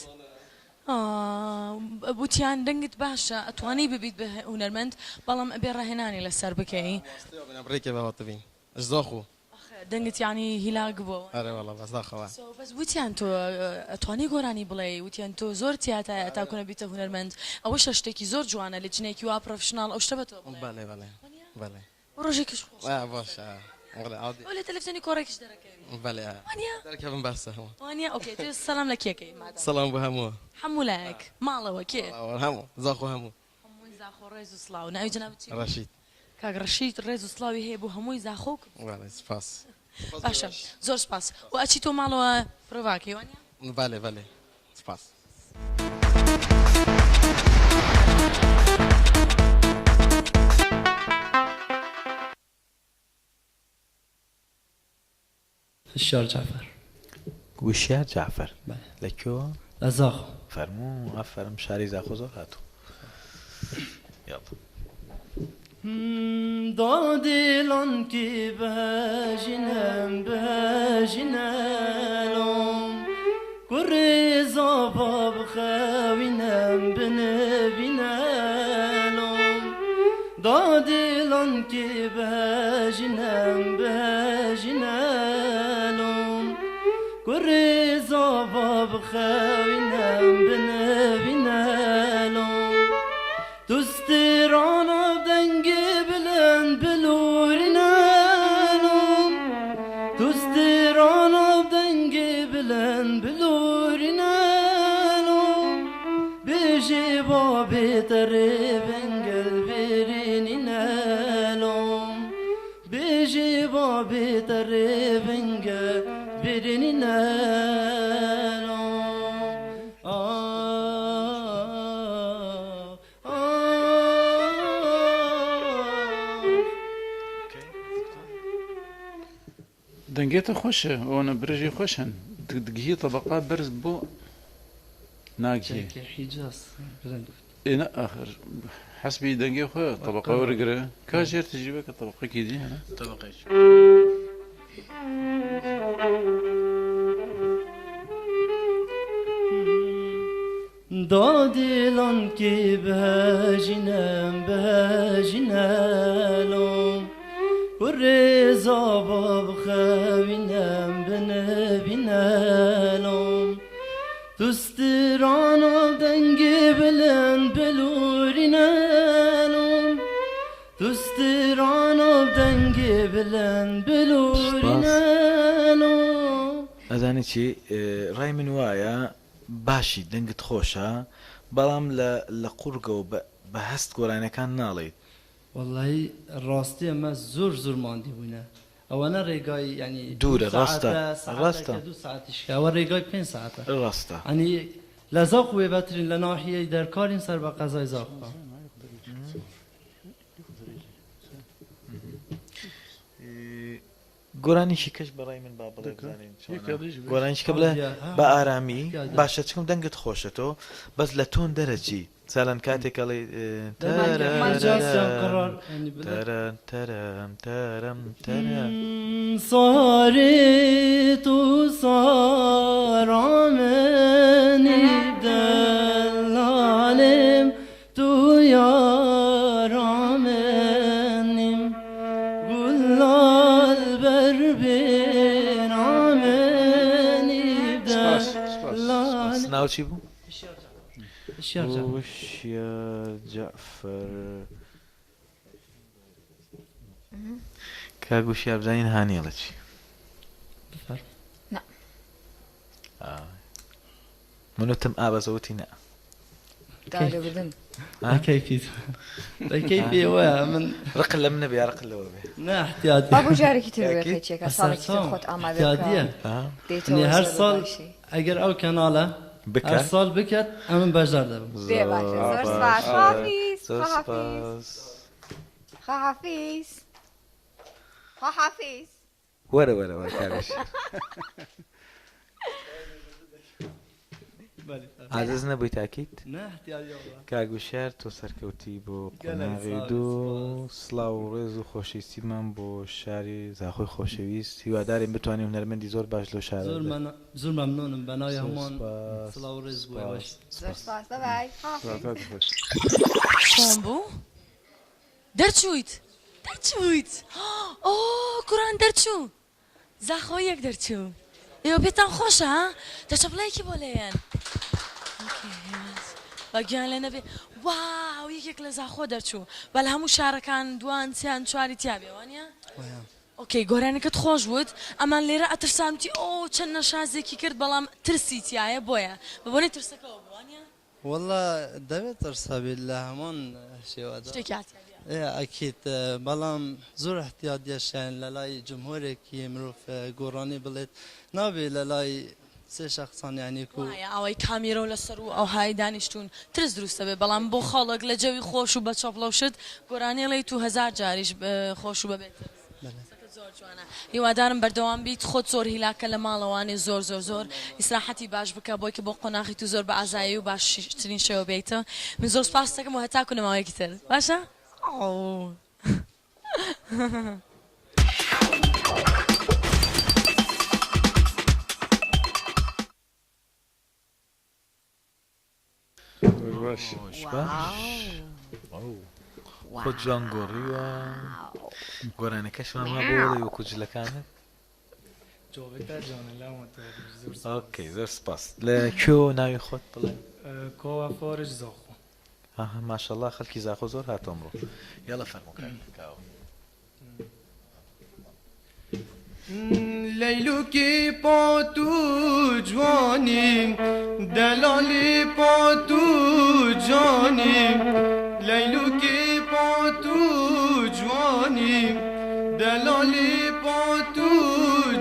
وتیان دەنگت باشە ئەتوانی ببیت بە هونەرمەند بەڵام ئەبێ ڕاهێنانی لەسەر بکەی. ڕێکێ بە هاتبین زاخۆ. دەنگت یانی هیلاک بووە. ئەرێ وەڵا بەس داخەوە. سۆ بەس وتیان تۆ ئەتوانی گۆرانی بڵێی وتیان تۆ زۆر تیاتایە تاکو نەبیتە هونەرمەند ئەوەشە شتێکی زۆر جوانە لجنەیەکی وا پرۆفشناڵ ئەو شتە بە تۆ بڵێ. بەڵێ بەڵێ بەڵێ. ڕۆژێکیش خۆش. ئا باشە بەڵێ عادی. ئەو لە تەلەفزیۆنی کۆڕێکیش دەرەکەوی. بەڵێ ئا. وانیە؟ دەرکەوم بەسە هەموو. وانیە okay تۆ سەلام لە کێ کەی مادام. سەلام بۆ هەموو. هەموو لایەک ماڵەوە کێ؟ ماڵەوە هەموو زاخۆ هەموو. هەمووی زاخۆ ڕێز و سڵاو. ناوی جەنابت چی بوو؟ ڕەشید. کاک ڕەشید ڕێز و سڵاوی هەیە بۆ هەمووی زاخۆ و کوردستان. بەڵێ سپاس. باشە زۆر سپاس. و ئەچی تۆ ماڵەوە پرۆڤاکەی وانیە؟ بەڵێ بەڵێ سپاس. هوشیار جەعفەر. وشیار جەعفەر لە کوێوە؟ لە زاخۆ. فەرموو ئافەرم شاری زاخۆ زۆر هاتوو یاڵڵا. دادێلانکی بهەژینم بهەژینەلۆم کوڕێ زاڤا بخەوینم بنبینەلۆم دادێلانکی بهەژینم بهەژینەلۆم کوڕێ زاڤا بخەوینم بنبینەلۆم تو سترانا دەنگێ بلند بلورینەلۆم تو سترانا دەنگێ بلند بلورینەلۆم بێژێ بابێ تەرێ ڤنگل ڤێرینینەلۆم بێژێ بابێ تەرێ ڤنگل ڤێرینینەلۆم دەنگێتە خۆشە ئەوەنە برژی خۆش هەن دگهی طبقا بەرز بۆ ناگهێ حیجاز بلند ئێ نا ئاخر حەسبی دەنگێ خۆ طبقە وەرگرە کاژێر تجربە کە طبقەکی دی هەنە طبقەیش دادێلانکی بهەژینم بهەژینەلۆم کوڕێ زاڤا بخەوینم بنبینەلۆم تو سترانا دەنگێ بلند بلورینەلۆم تو سترانا دەنگێ بلند بلورینەلۆم. ئەزانی چی ڕای من وایە باشی دەنگت خۆشە بەڵام لە لە قوڕگەوە بە بە هەست گۆرانیەکان ناڵێیت. وەڵایی ڕاستی ئەمە زۆر زۆر ماندی بووینە ئەوەنە ڕێگای یانی دوو دوورە ڕاستە سەعاتە ڕاستە. سەعاتێکە دوو سەعاتیش کە ئەوە ڕێگای پێنج سەعاتە ڕاستە. یانی لە زاخۆ وێبەترین لە ناحیەی دەرکارین سەر بە قەزای زاخۆ. گۆرانیکی کەش بەڕای من با بڵێ بزانین چۆنە گۆرانیکی کە بڵێ بە ئارامی باشە چکم دەنگت خۆشە تۆ بەس لە تۆن دەرەچی سالەن کاتێک ئەڵێ تەرەم تەرەم تەرەم تەرەم سارێ تو سارا منی دلالم تو یارا منیم گوڵال بەر بێنا منی سپاس سپاس دلالم. ناو چی بوو؟ هوشیار جەعفەر. وشیار جەعفەر. کاک وشیار بزانین هانی ئەڵێ چی؟ بفەرموو. نا. من وتم ئا بەس وتی نا. داوای لێبوردن. بە کەیفی بە کەیفی ئەوەیە من ڕق لە منە بێ یا ڕق لەوە بێ؟ نا احتیاطی. با بۆ جارێکی تر ئەکید؟ وێخەی چێکە ساڵێکی تر خۆت ئامادە بکە احتیاطیە. دێیتەوە یعنی هەر زۆر بە ساڵ باشی. ئەگەر ئەو کەناڵە هەر بکات؟ ساڵ بکات ئەمن بەشدار دەبم. دێ باشە زۆر زۆر سپاس. باشە خواحافیز زۆر خواحافیز سپاس. خواحافیز خواحافیز. وەرە وەرە وەرە کاک وشیار. عاجز نەبووی تاکید؟ نا احتیاج واللە. کاک وشیار تۆ سەرکەوتی بۆ قۆناغی دوو سڵاو و ڕێز و خۆشەویستیمان بۆ شاری زاخۆی خۆشەویست هیوادارین بتوانین هونەرمەندی زۆر باش لەو شارە زۆر زۆر مەمنونم بەناوی هەمووان سڵاو و ڕێز بۆ ئێوەش. زۆر سوپاس بە بای. چۆن بوو؟ دەرچوویت دەرچوویت ئۆ کوڕان دەرچوو زاخۆ یەک دەرچوو ئێوە پێتان خۆشە ها دە چەپڵەیەکی بۆ لێیەن با گیان لێ نەبێ واو یەکێک لە زاخۆ دەرچوو با لە هەموو شارەکان دوان سیان چواری تیا بێ وانە okay گۆرانەکەت خۆش وت ئەمان لێرە ئەترسان وتی ئۆ چەند نەشازێکی کرد بەڵام ترسی تایە بۆیە بە بۆنەی ترسەکەوە بوو وانە وەڵا دەبێت ترس هەبێت لە هەمان شێوەدا. شتێکی ئەعتیادیە. ئێ ئەکید بەڵام زۆر ئیحتیادیەشیان لەلای جمهورێکی مرۆڤ گۆرانی بڵێت نابێ لەلای سێ شەخسان یانی کو. وایە ئاوای کامیرە و لەسەر و ئەوهای دانیشتوون ترس دروست دەبێت بەڵام بۆ خەڵک لە جەوی خۆش و بە چەپڵە و شت گۆرانی ئەڵێیت و هەزار جاریش خۆش و بەبێ ترس. قسەکەت زۆر جوانە هیوادارم بەردەوام بیت خۆت زۆر هیلاکە لە ماڵەوانێ زۆر زۆر زۆر ئیسراحەتی باش بکە بۆی کە بۆ قۆناغی تو زۆر بە ئازایی و باشترین شێوە بێیتە من زۆر سوپاست دەکەم و هەتاکو لە ماوەیەکی تر باشە ئەو. خۆت جوان گۆڕیوە گۆرانەکەشمان ما بۆ وەکو جلەکانت okay زۆر سپاس لە کوێ ناوی خۆت بڵێ کاوە فارش زاخۆ ماشەڵڵا خەڵکی زاخۆ زۆر هاتۆ ئەمڕۆ یاڵە فەرموو کاوە لەیلوکی پات و جوانی دەلالی پات و جانی لەیلوکی پات و جوانی دەلالی پات و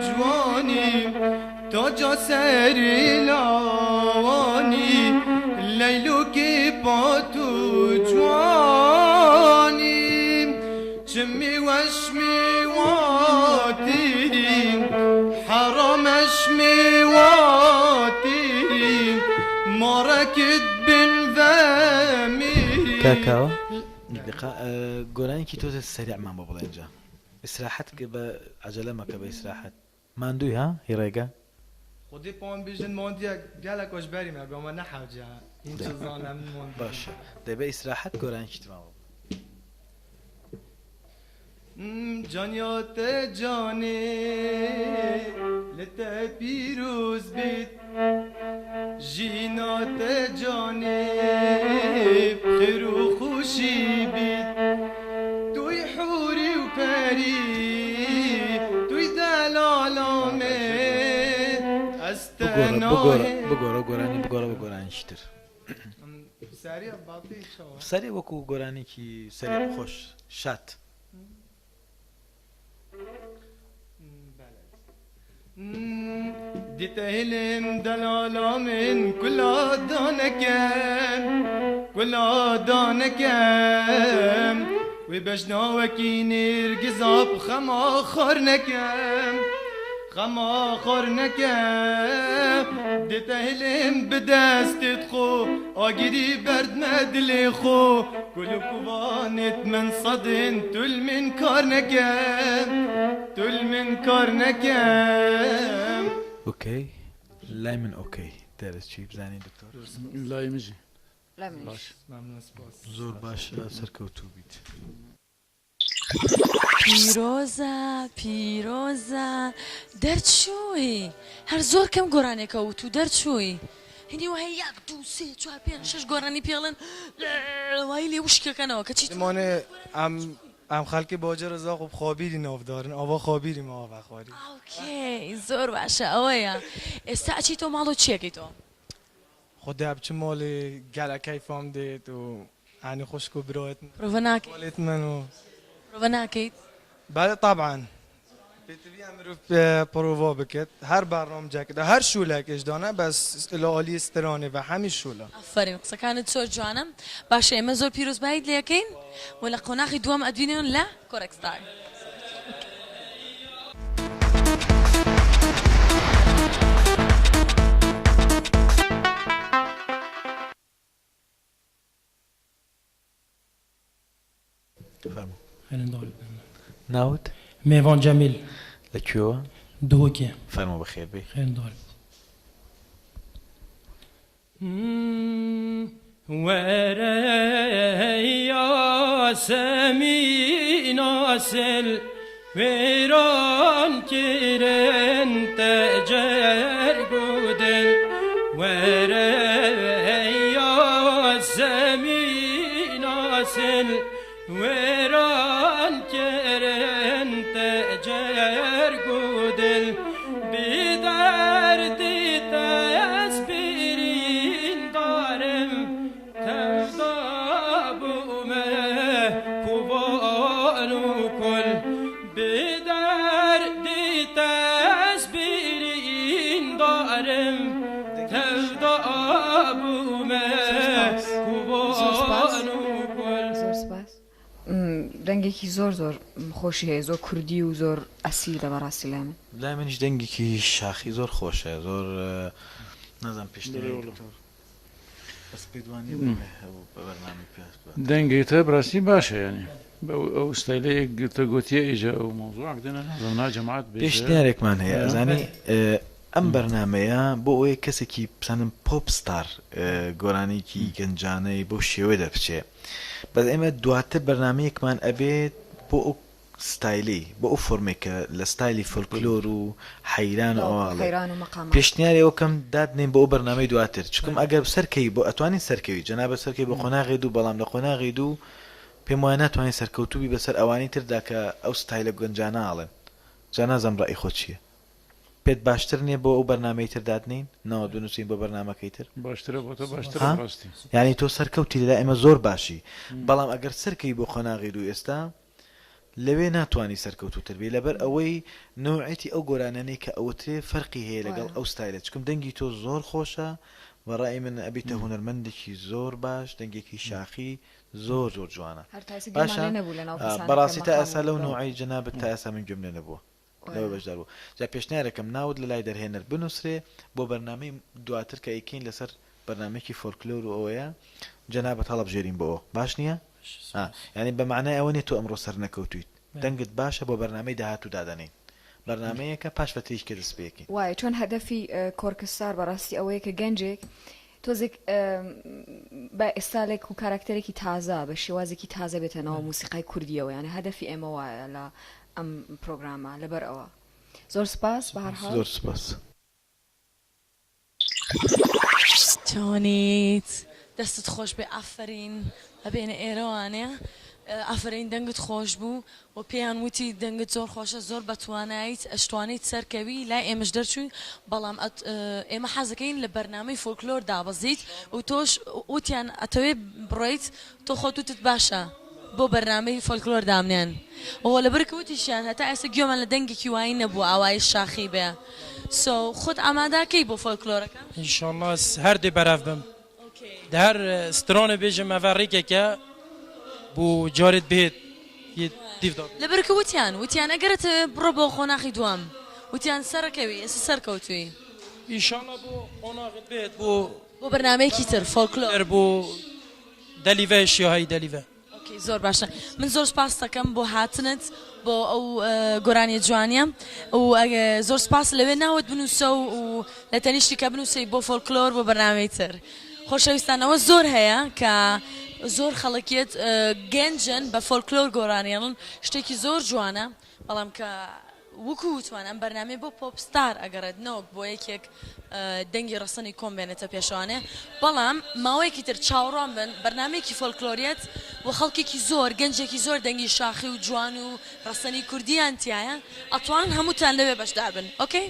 جوانی تاجا سەری لاوانی لەیلوکی پات و جوانی چمی وەشمی واتیری حەرامەشمی واتیری مارەکت بن ڤەمیری. کاک کاوە دقە گۆرانیکی تۆزێ سەریعمان بۆ بڵێ ئینجا ئیسراحەت کە بە عەجەلە مەکە بە ئیسراحەت ماندووی ها هی ڕێگە. خودی پام بیژن ماندیە گەلەک ئۆژبەری مە گامە نەحەوجە هین چ زانە من ماندی. باشە دەی بە ئیسراحەت گۆرانیکی ترمان بۆ بڵێ. جانیا te canê li te pîroz bît Jîna te canê xêr û xweşî bît Tuyî hûrî û perî tuyî delala me Ez te بگۆڕە بگۆڕە nahê بگۆڕە گۆرانی بگۆڕە بە گۆرانیکی تر. سەریع بەڵی چاوە. سەریع وەکو گۆرانیکی سەریع خۆش شاد. دیتەهلم دەلالا من کولا دانەکەم کولا دانەکەم وی بەژناوەکی نێرگزاب خەما خار نەکەم خەما خار نەکەم دیتەهلم بدەستت خۆ ئاگری بەردمە دلێ خۆ کول و کوانت من سەدن تول من کار نەکەم تول من کار نەکەم. okay لای من okay دەرەچی بزانین دکتۆر. لای منیش. لای منیش. باش. ممنون سپاس. زۆر باشە سەرکەوتوو بیت. پیرۆزە پیرۆزە دەرچووی هەر زۆر کەم گۆرانێکە وت و دەرچووی هینی وای یەک دوو سێ چوار پێنج شەش گۆرانی پێڵێن وای لێ وشکەکەنەوە کەچی تۆ مانێ ئەم ئەم خەڵکی باجە ڕزاق و خابیری ناودارن ئاوا خابیری ما ئاوا خواری. okay زۆر باشە ئەوەیە ئێستا ئەچیتەوە ماڵ و چیەکەی تۆ؟ خودێ بچم ماڵێ گەلە کەیفام دێت و یانی خوشک و برایت پرۆڤە ناکەیت؟ ماڵێت من و پرۆڤە ناکەیت؟ بەلێ تەبعەن پێتڤیە مرۆڤ پرۆڤا بکێت هەر بەرنامجەکدا هەر شولەکێش دانە بەس لە ئالیێ سترانێ ڤە هەمی شولە. ئافەرین قسەکانت زۆر جوانە باشە ئێمە زۆر پیرۆزباییت لێ ئەکەین و لە قۆناغی دووەم ئەتبینین لە کۆرەک ستار. خێرندار بن. ناوت؟ مێوان جەمیل. لە کوێوە؟ دهۆکێ. فەرموو بەخێر بێی. خێرندار بن. وەرە یاسەمین ئاسل وێران کرن تە جەرگ و دل وەرە یاسەمین ئاسل وێران کرن تە جەرگ و دل بی دەردی تە ئەز بریندارم تەڤدا بوومە کوڤان و کول بی دەردی تە ئەز بریندارم تەڤدا بوومە کوڤان و کول. زۆر سپاس. دەنگێکی زۆر زۆر خۆشی هەیە زۆر کوردی و زۆر ئەسیلە بەڕاستی لای من. لای منیش دەنگێکی شاخی زۆر خۆشە زۆر نازانم پێشتر دکتۆر بەس پێت وانیە هەبوو بە بەرنامەی پێ دەنگی تە بەڕاستی باشە یانی ئەو ستایلەی تە گۆتیە ئیجا ئەو مەوزوعەک دەنە نازانم نا جەماعەت بێژە پێشنیارێکمان هەیە ئەزانی ئەم بەرنامەیە بۆ ئەوەیە کەسێکی بزانم پۆپ ستار گۆرانیکی گەنجانەی بەو شێوەیە دەربچێ بەس ئێمە دواتر بەرنامەیەکمان ئەبێت بۆ ئەو ستایلەی بۆ ئەو فۆرمەی کە لە ستایلی فۆلکلۆر و حەیران و ئەوە ئەڵێ حەیران و مەقامات. پێشنیاری ئەوە کەم دادنێین بۆ ئەو بەرنامەی دواتر چکم ئەگەر سەرکەوی بۆ ئەتوانی سەرکەوی جەنابت سەرکەوی بۆ قۆناغی دوو بەڵام لە قۆناغی دوو پێم وایە ناتوانی سەرکەوتوو بی بەسەر ئەوانی تردا کە ئەو ستایلە گەنجانە ئەڵێن جا نازانم ڕەئی خۆت چیە پێت باشتر نیە بۆ ئەو بەرنامەی تر دادنێین نەوەک بنوسین بۆ بەرنامەکەی تر باشترە بۆ تۆ باشترە ها بەڕاستی. یانی تۆ سەرکەوتی لەلای ئێمە زۆر باشی بەڵام ئەگەر سەرکەوی بۆ قۆناغی دوو ئێستا لەوێ ناتوانی سەرکەوتووتر بی لەبەر ئەوەی نەوعێتی ئەو گۆرانیانەی کە ئەوترێ فەرقی هەیە لەگەڵ ئەو ستایلە چکم دەنگی تۆ زۆر خۆشە بە ڕای من ئەبیتە هونەرمەندێکی زۆر باش دەنگێکی شاخی زۆر زۆر جوانە هەر تا ئێستا گوێمان باشە لێ نەبوو لەناو کەسانە کە بەڕاستی تا مەقام ئێستا لەو وتراوە. نەوعەی جەنابت تا ئێستا من گوێم لێ نەبووە لەوە بەشدار بوو جا پێشنیارەکەم ناوت لەلای دەرهێنەر بنوسرێ بۆ بەرنامەی دواتر کە ئەیکەین لەسەر بەرنامەیەکی فۆلکلۆر و ئەوەیە جەنابت هەڵەبژێرین بۆ ئەوە باش نیە ئا یانی بە مەعنای ئەوە نیە تۆ ئەمڕۆ سەرنەکەوتویت دەنگت باشە بۆ بەرنامەی داهاتوو دادەنێین بەرنامەیەکە پاش فەترەیەکی کە دەست پێکەین. وایە چۆن هەدەفی کۆرکستار بەڕاستی ئەوەیە کە گەنجێک تۆزێک بە ئێستالێک و کاراکتەرێکی تازە بە شێوازێکی تازە بێتە ناو موسیقای کوردیەوە یانە هەدەفی ئێمە وایە لە ئەم پرۆگرامە لەبەر ئەوە زۆر سپاس بە هەر حاڵ. زۆر سپاس. چۆنیت دەستت خۆش بێ ئافەرین ئەبێنە ئێرەوانێ ئافەرین دەنگت خۆش بوو و پێیان وتی دەنگت زۆر خۆشە زۆر بەتوانایت ئەشتوانیت سەرکەوی لای ئێمەش دەرچووی بەڵام ئێمە حەزەکەین لە بەرنامەی فۆلکلۆر دابەزیت و تۆش وتیان ئەتەوێ بڕۆیت تۆ خۆت وتت باشە بۆ بەرنامەی فۆلکلۆر دامنێن و لەبەرکە وتیشیان هەتا ئێستا گوێمان لە دەنگێکی وایی نەبووە ئاوایی شاخی بێ سۆ خۆت ئاماداکەی بۆ فۆلکلۆرەکە؟ ئینشاڵڵا هەر دێ بەرەڤ بم دە هەر سترانێ بێژم ئەڤە ڕیکێکە بۆ جارێت بهێت یێ دیڤ دا. لەبەرکە وتیان وتیان ئەگەرت بڕۆ بۆ قۆناخی دووەم وتیان سەرەکەوی ئێستا سەرکەوتووی. ئینشاڵڵا بۆ قۆناغت بێت بۆ. بۆ بەرنامەیەکی تر فۆلکلۆر. بۆ دەلیڤە شیاهی دەلیڤە. ئۆکەی زۆر باشە من زۆر سپاست دەکەم بۆ هاتنت بۆ ئەو گۆرانیە جوانیە و زۆر سپاس لەوێ ناوت بنووسە و لە تەنیشتی کە بنووسی بۆ فۆلکلۆر بۆ بەرنامەی تر خۆشەویستان ئەوە زۆر هەیە کە زۆر خەڵکیت گەنجن بە فۆلکلۆر گۆرانیڵن شتێکی زۆر جوانە بەڵام کە وەکو وتمان ئەم بەرنامەیە بۆ پۆپ ستار ئەگەڕێت نەوەک بۆ یەکێک دەنگی ڕەسەنی کۆم بێنێتە پێشەوانێ بەڵام ماوەیەکی تر چاوەڕوان بن بەرنامەیەکی فۆلکلۆریەت و خەڵکێکی زۆر گەنجێکی زۆر دەنگی شاخی و جوان و ڕەسەنی کوردیان تیایە ئەتوانن هەمووتان لەوێ بەشدار بن ئۆکەی.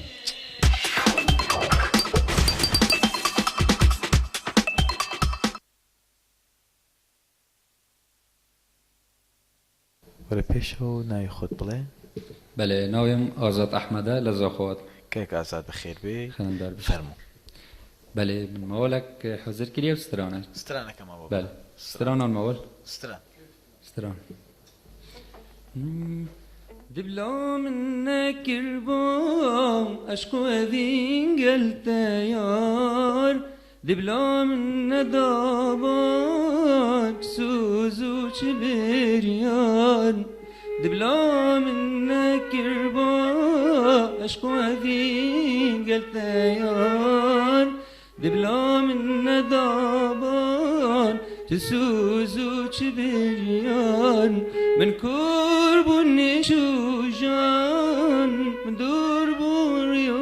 وەرە پێشەوە و ناوی خۆت بڵێ. بەلێ ناویم ئازاد ئەحمەدە لە زاخۆوە. کاک ئازاد بەخێر بێی خێرم بی. فەرموو. بەلێ من مەوەلەک حوزر کریە و سترانە. سترانەکەمە بۆ بڵێ. بەلێ سترانان مەوەل. ستران. ستران. دبلا من نەکربا ئەشق و ئەڤین گەل تەیار دبلا من نەدابا چ سۆز و چ بریار. دبلا من نەکردبا عشق و ئەڤین گەل تەیار دبلا من نەدابان چ سوز و چ بریار من کور بوون نیش و ژان من دوور بوون ڕی و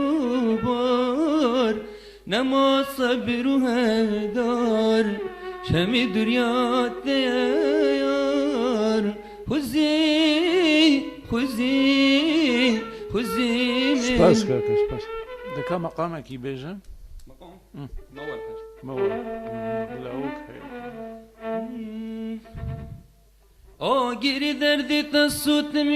بار نەما سەبر و هەدار شەمی دوریا تەیار خوزی خوزی خوزی سپاس کاکە سپاس. دەکا مەقامێکی بێژە؟ مەقام؟ مەوەل هەر. مەوەل لاوک هەیە. ئاگری دەردی تە سوتم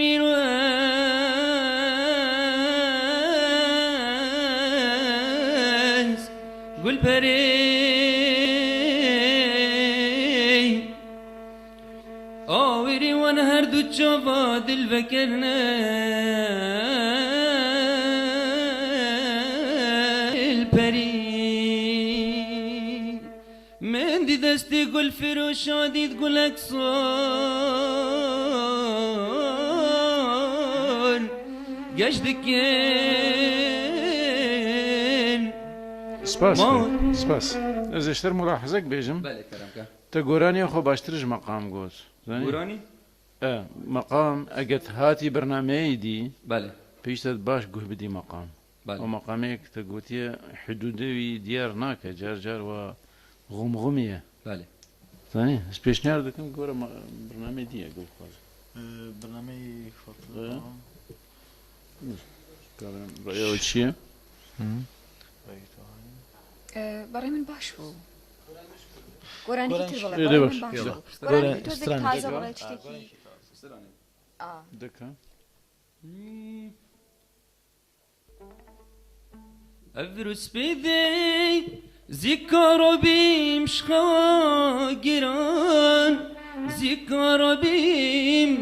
میروەیس گول پەری ئاوری وان هەردوو چاوا دل ڤەکرنە پەری من دی دەستی گول فرۆشا دیت گولەک سۆر گەش دکن سپاس سپاس. ئەز ێشتر ملاحەزەک بێژم. بەلێ کەرەم کە. تە گۆرانیە خۆ باشترش مەقام گۆت. زانی؟ گۆرانی؟ ئە مەقام ئەگەت هاتی بەرنامەیەی دی بەلێ. پێویستەت باش گوه بدی مەقام. بەلێ. ئەو مەقامەیەک تە گۆتیە حدودەوی دیار ناکە جار جار وا غوم غومیە. بەلێ. زانی؟ ئەز پێشنیار دەکەم گۆرە بەرنامەی دی ئەگە بخوازی. بەرنامەی فۆلکلۆر. ڕێیەوە چییە؟ بەڕێ من باش بوو. گۆرانیکی تر بڵێ بەڕێ من باش بوو. گۆرانیکی تۆزێک تازە بڵێ شتێکی دەکا. ئەڤروس پێدەی زیکارۆ بیم شخەوا گیران زیکارۆ بیم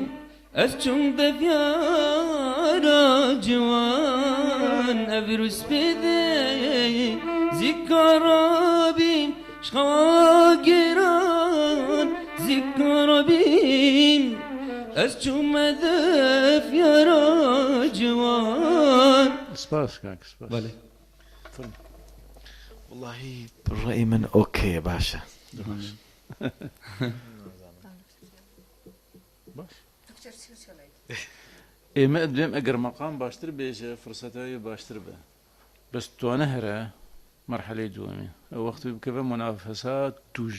ئەز چوم دەڤیارا جوان ئەڤروس پێدەی زیکارۆ بیم شخەوا گیران زیکارۆ بیم ئەز چوومە دەڤیارا جوان. سپاس کاک سپاس. بەلێ. فەرموو. وەڵاهی ڕەئی من ئۆکەیە باشە. باش. ئێمە ئەدوێم ئەگەر مەقام باشتر بێژە فرسەتەوەی باشتر بە بەس توانە هەرە مەرحەلەی دووەمی ئەو وەختی بکەڤە مونافەسە توژ.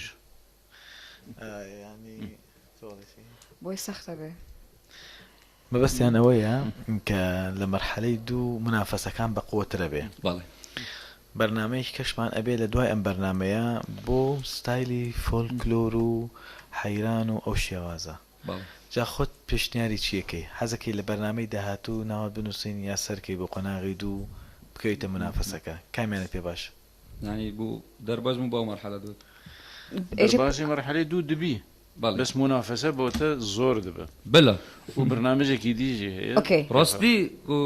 بۆی سەختە بێ. مەبەستیان ئەوەیە کە لە مەرحەلەی دوو مونافەسەکان بەقوەترە بێ. بەڵێ. بەرنامەیەکی کەشمان ئەبێ لە دوای ئەم بەرنامەیە بۆ ستایلی فۆلکلۆر و حەیران و ئەو شێوازە. بەڵێ. جا خۆت پێشنیاری چی ئەکەی؟ حەزەکەی لە بەرنامەی داهاتوو ناوت بنووسین یا سەرکەی بۆ قۆناغی دوو بکەویتە مونافەسەکە؟ کامیانت پێ باشە؟ یانی بۆ دەرباز بووم بۆ ئەو مەرحەلە دوو. دەربازی مەرحەلەی دوو دبی بەڵێ. بەس مونافەسە بۆتە زۆر دبە. بەلە. و بەرنامەجێکی دیژی هەیە. ئۆکەی. ڕاستی کو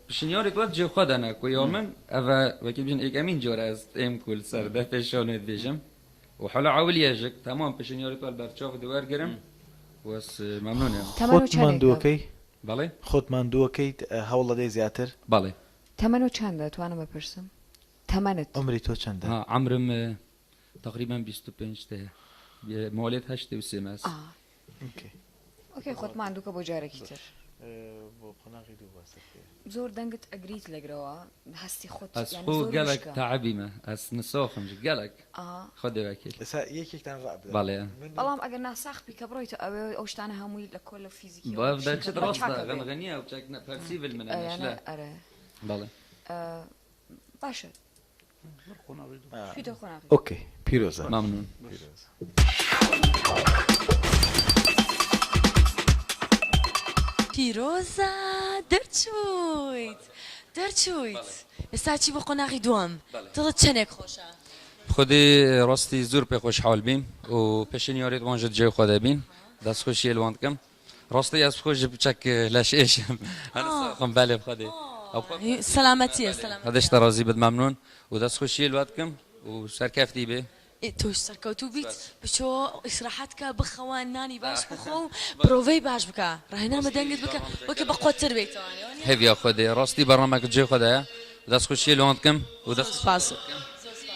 پشنیارێ تو جێ خوا دەنە کو یا من ئەڤە وەکی بژن ئێکەمین جارە ئەز ئێم کو لە سەر دەفێ شانۆ دبێژم و حالا عەولیە ژک تەمام پشنیارێ تو بەرچاو دوەرگرم وەس مەمنونم. تەمەن و خۆت چەنێکە؟ ماندووەکەی؟ بەڵێ. خۆت ماندووەکەیت هەوڵەدەی زیاتر؟ بەڵێ. تەمەن و چەندە توانم بپرسم؟ تەمەنت؟ عومری تۆ چەندە؟ ها عەمرم تەقریبەن 25 تەیە مۆلێد 83 مەس. ئا ئۆکەی خۆت ماندووکە بۆ جارێکی تر. بۆ قۆناغی دوو باسە بکەی. زۆر دەنگت ئەگریت لەگرەوە هەستی خۆت ئەس یانی خۆ زۆر گەلەک وشکە. تەعەبیمە ئەس نساخم ژ گەلەک ئا. خۆ دەوەکیل. ئێستا یەکێکتان ڕا بدە. بەڵێ. بەڵام ئەگەر ناساخ بی کە بڕۆیتە ئەوێ ئەو شتانە هەمووی لە کۆ لە فیزیکیەوە باف شتەکە دەچت بە ڕاستە چاکە بێ. غەنغەنیە و چەک نە پەرسیڤل منە یانە نەشلە. ئەرێ. بەڵێ. باشە. چوویتە قۆناغی. ئۆکەی پیرۆزە. مەمنون. پیرۆزە. پیرۆزە دەرچوویت دەرچوویت ئێستا چی بۆ قۆناغی دووەم دڵت چەنێک خۆشە؟ خودی ڕاستی زۆر پێ خۆشحاڵ بیم و پێشنیارێت وان ژ جێ خۆ دەبین دەست خۆشیە لوان دکەم ڕاستی ئەس خۆش بچەک لەش ئێشم خۆم بەلێ بخودی سەلامەتیە سەلامەتیە. هەدەشتە ڕازی بت مەمنون و دەست خۆشیە لوات دکەم و سەرکەفتی بێ. تۆش سەرکەوتوو بیت بچۆ ئیسراحەت کە بخەوە نانی باش بخۆ و پرۆڤەی باش بکە ڕاهێنان بە دەنگت بکە وەکە بەقوەتتر بیتەوانێ وانیە؟ هێڤیا خودێ ڕاستی بەرنامەکە جێ خودایە دەست خوشیە لۆن دکەم و دەست سپاس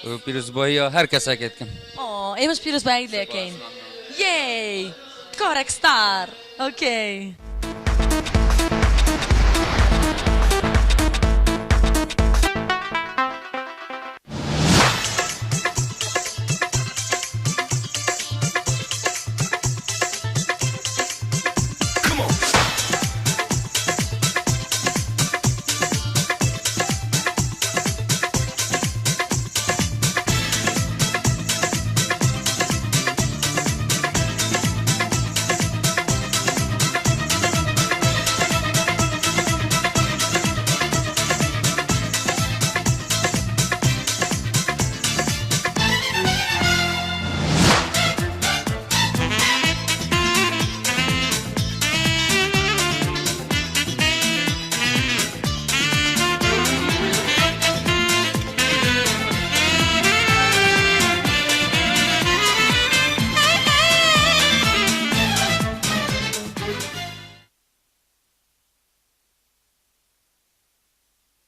و پیرۆزباییە هەر کەسەکێ دکەم. ئۆ ئێمەش پیرۆزباییت لێ ئەکەین یەی کۆرەک ستار ئۆکەی.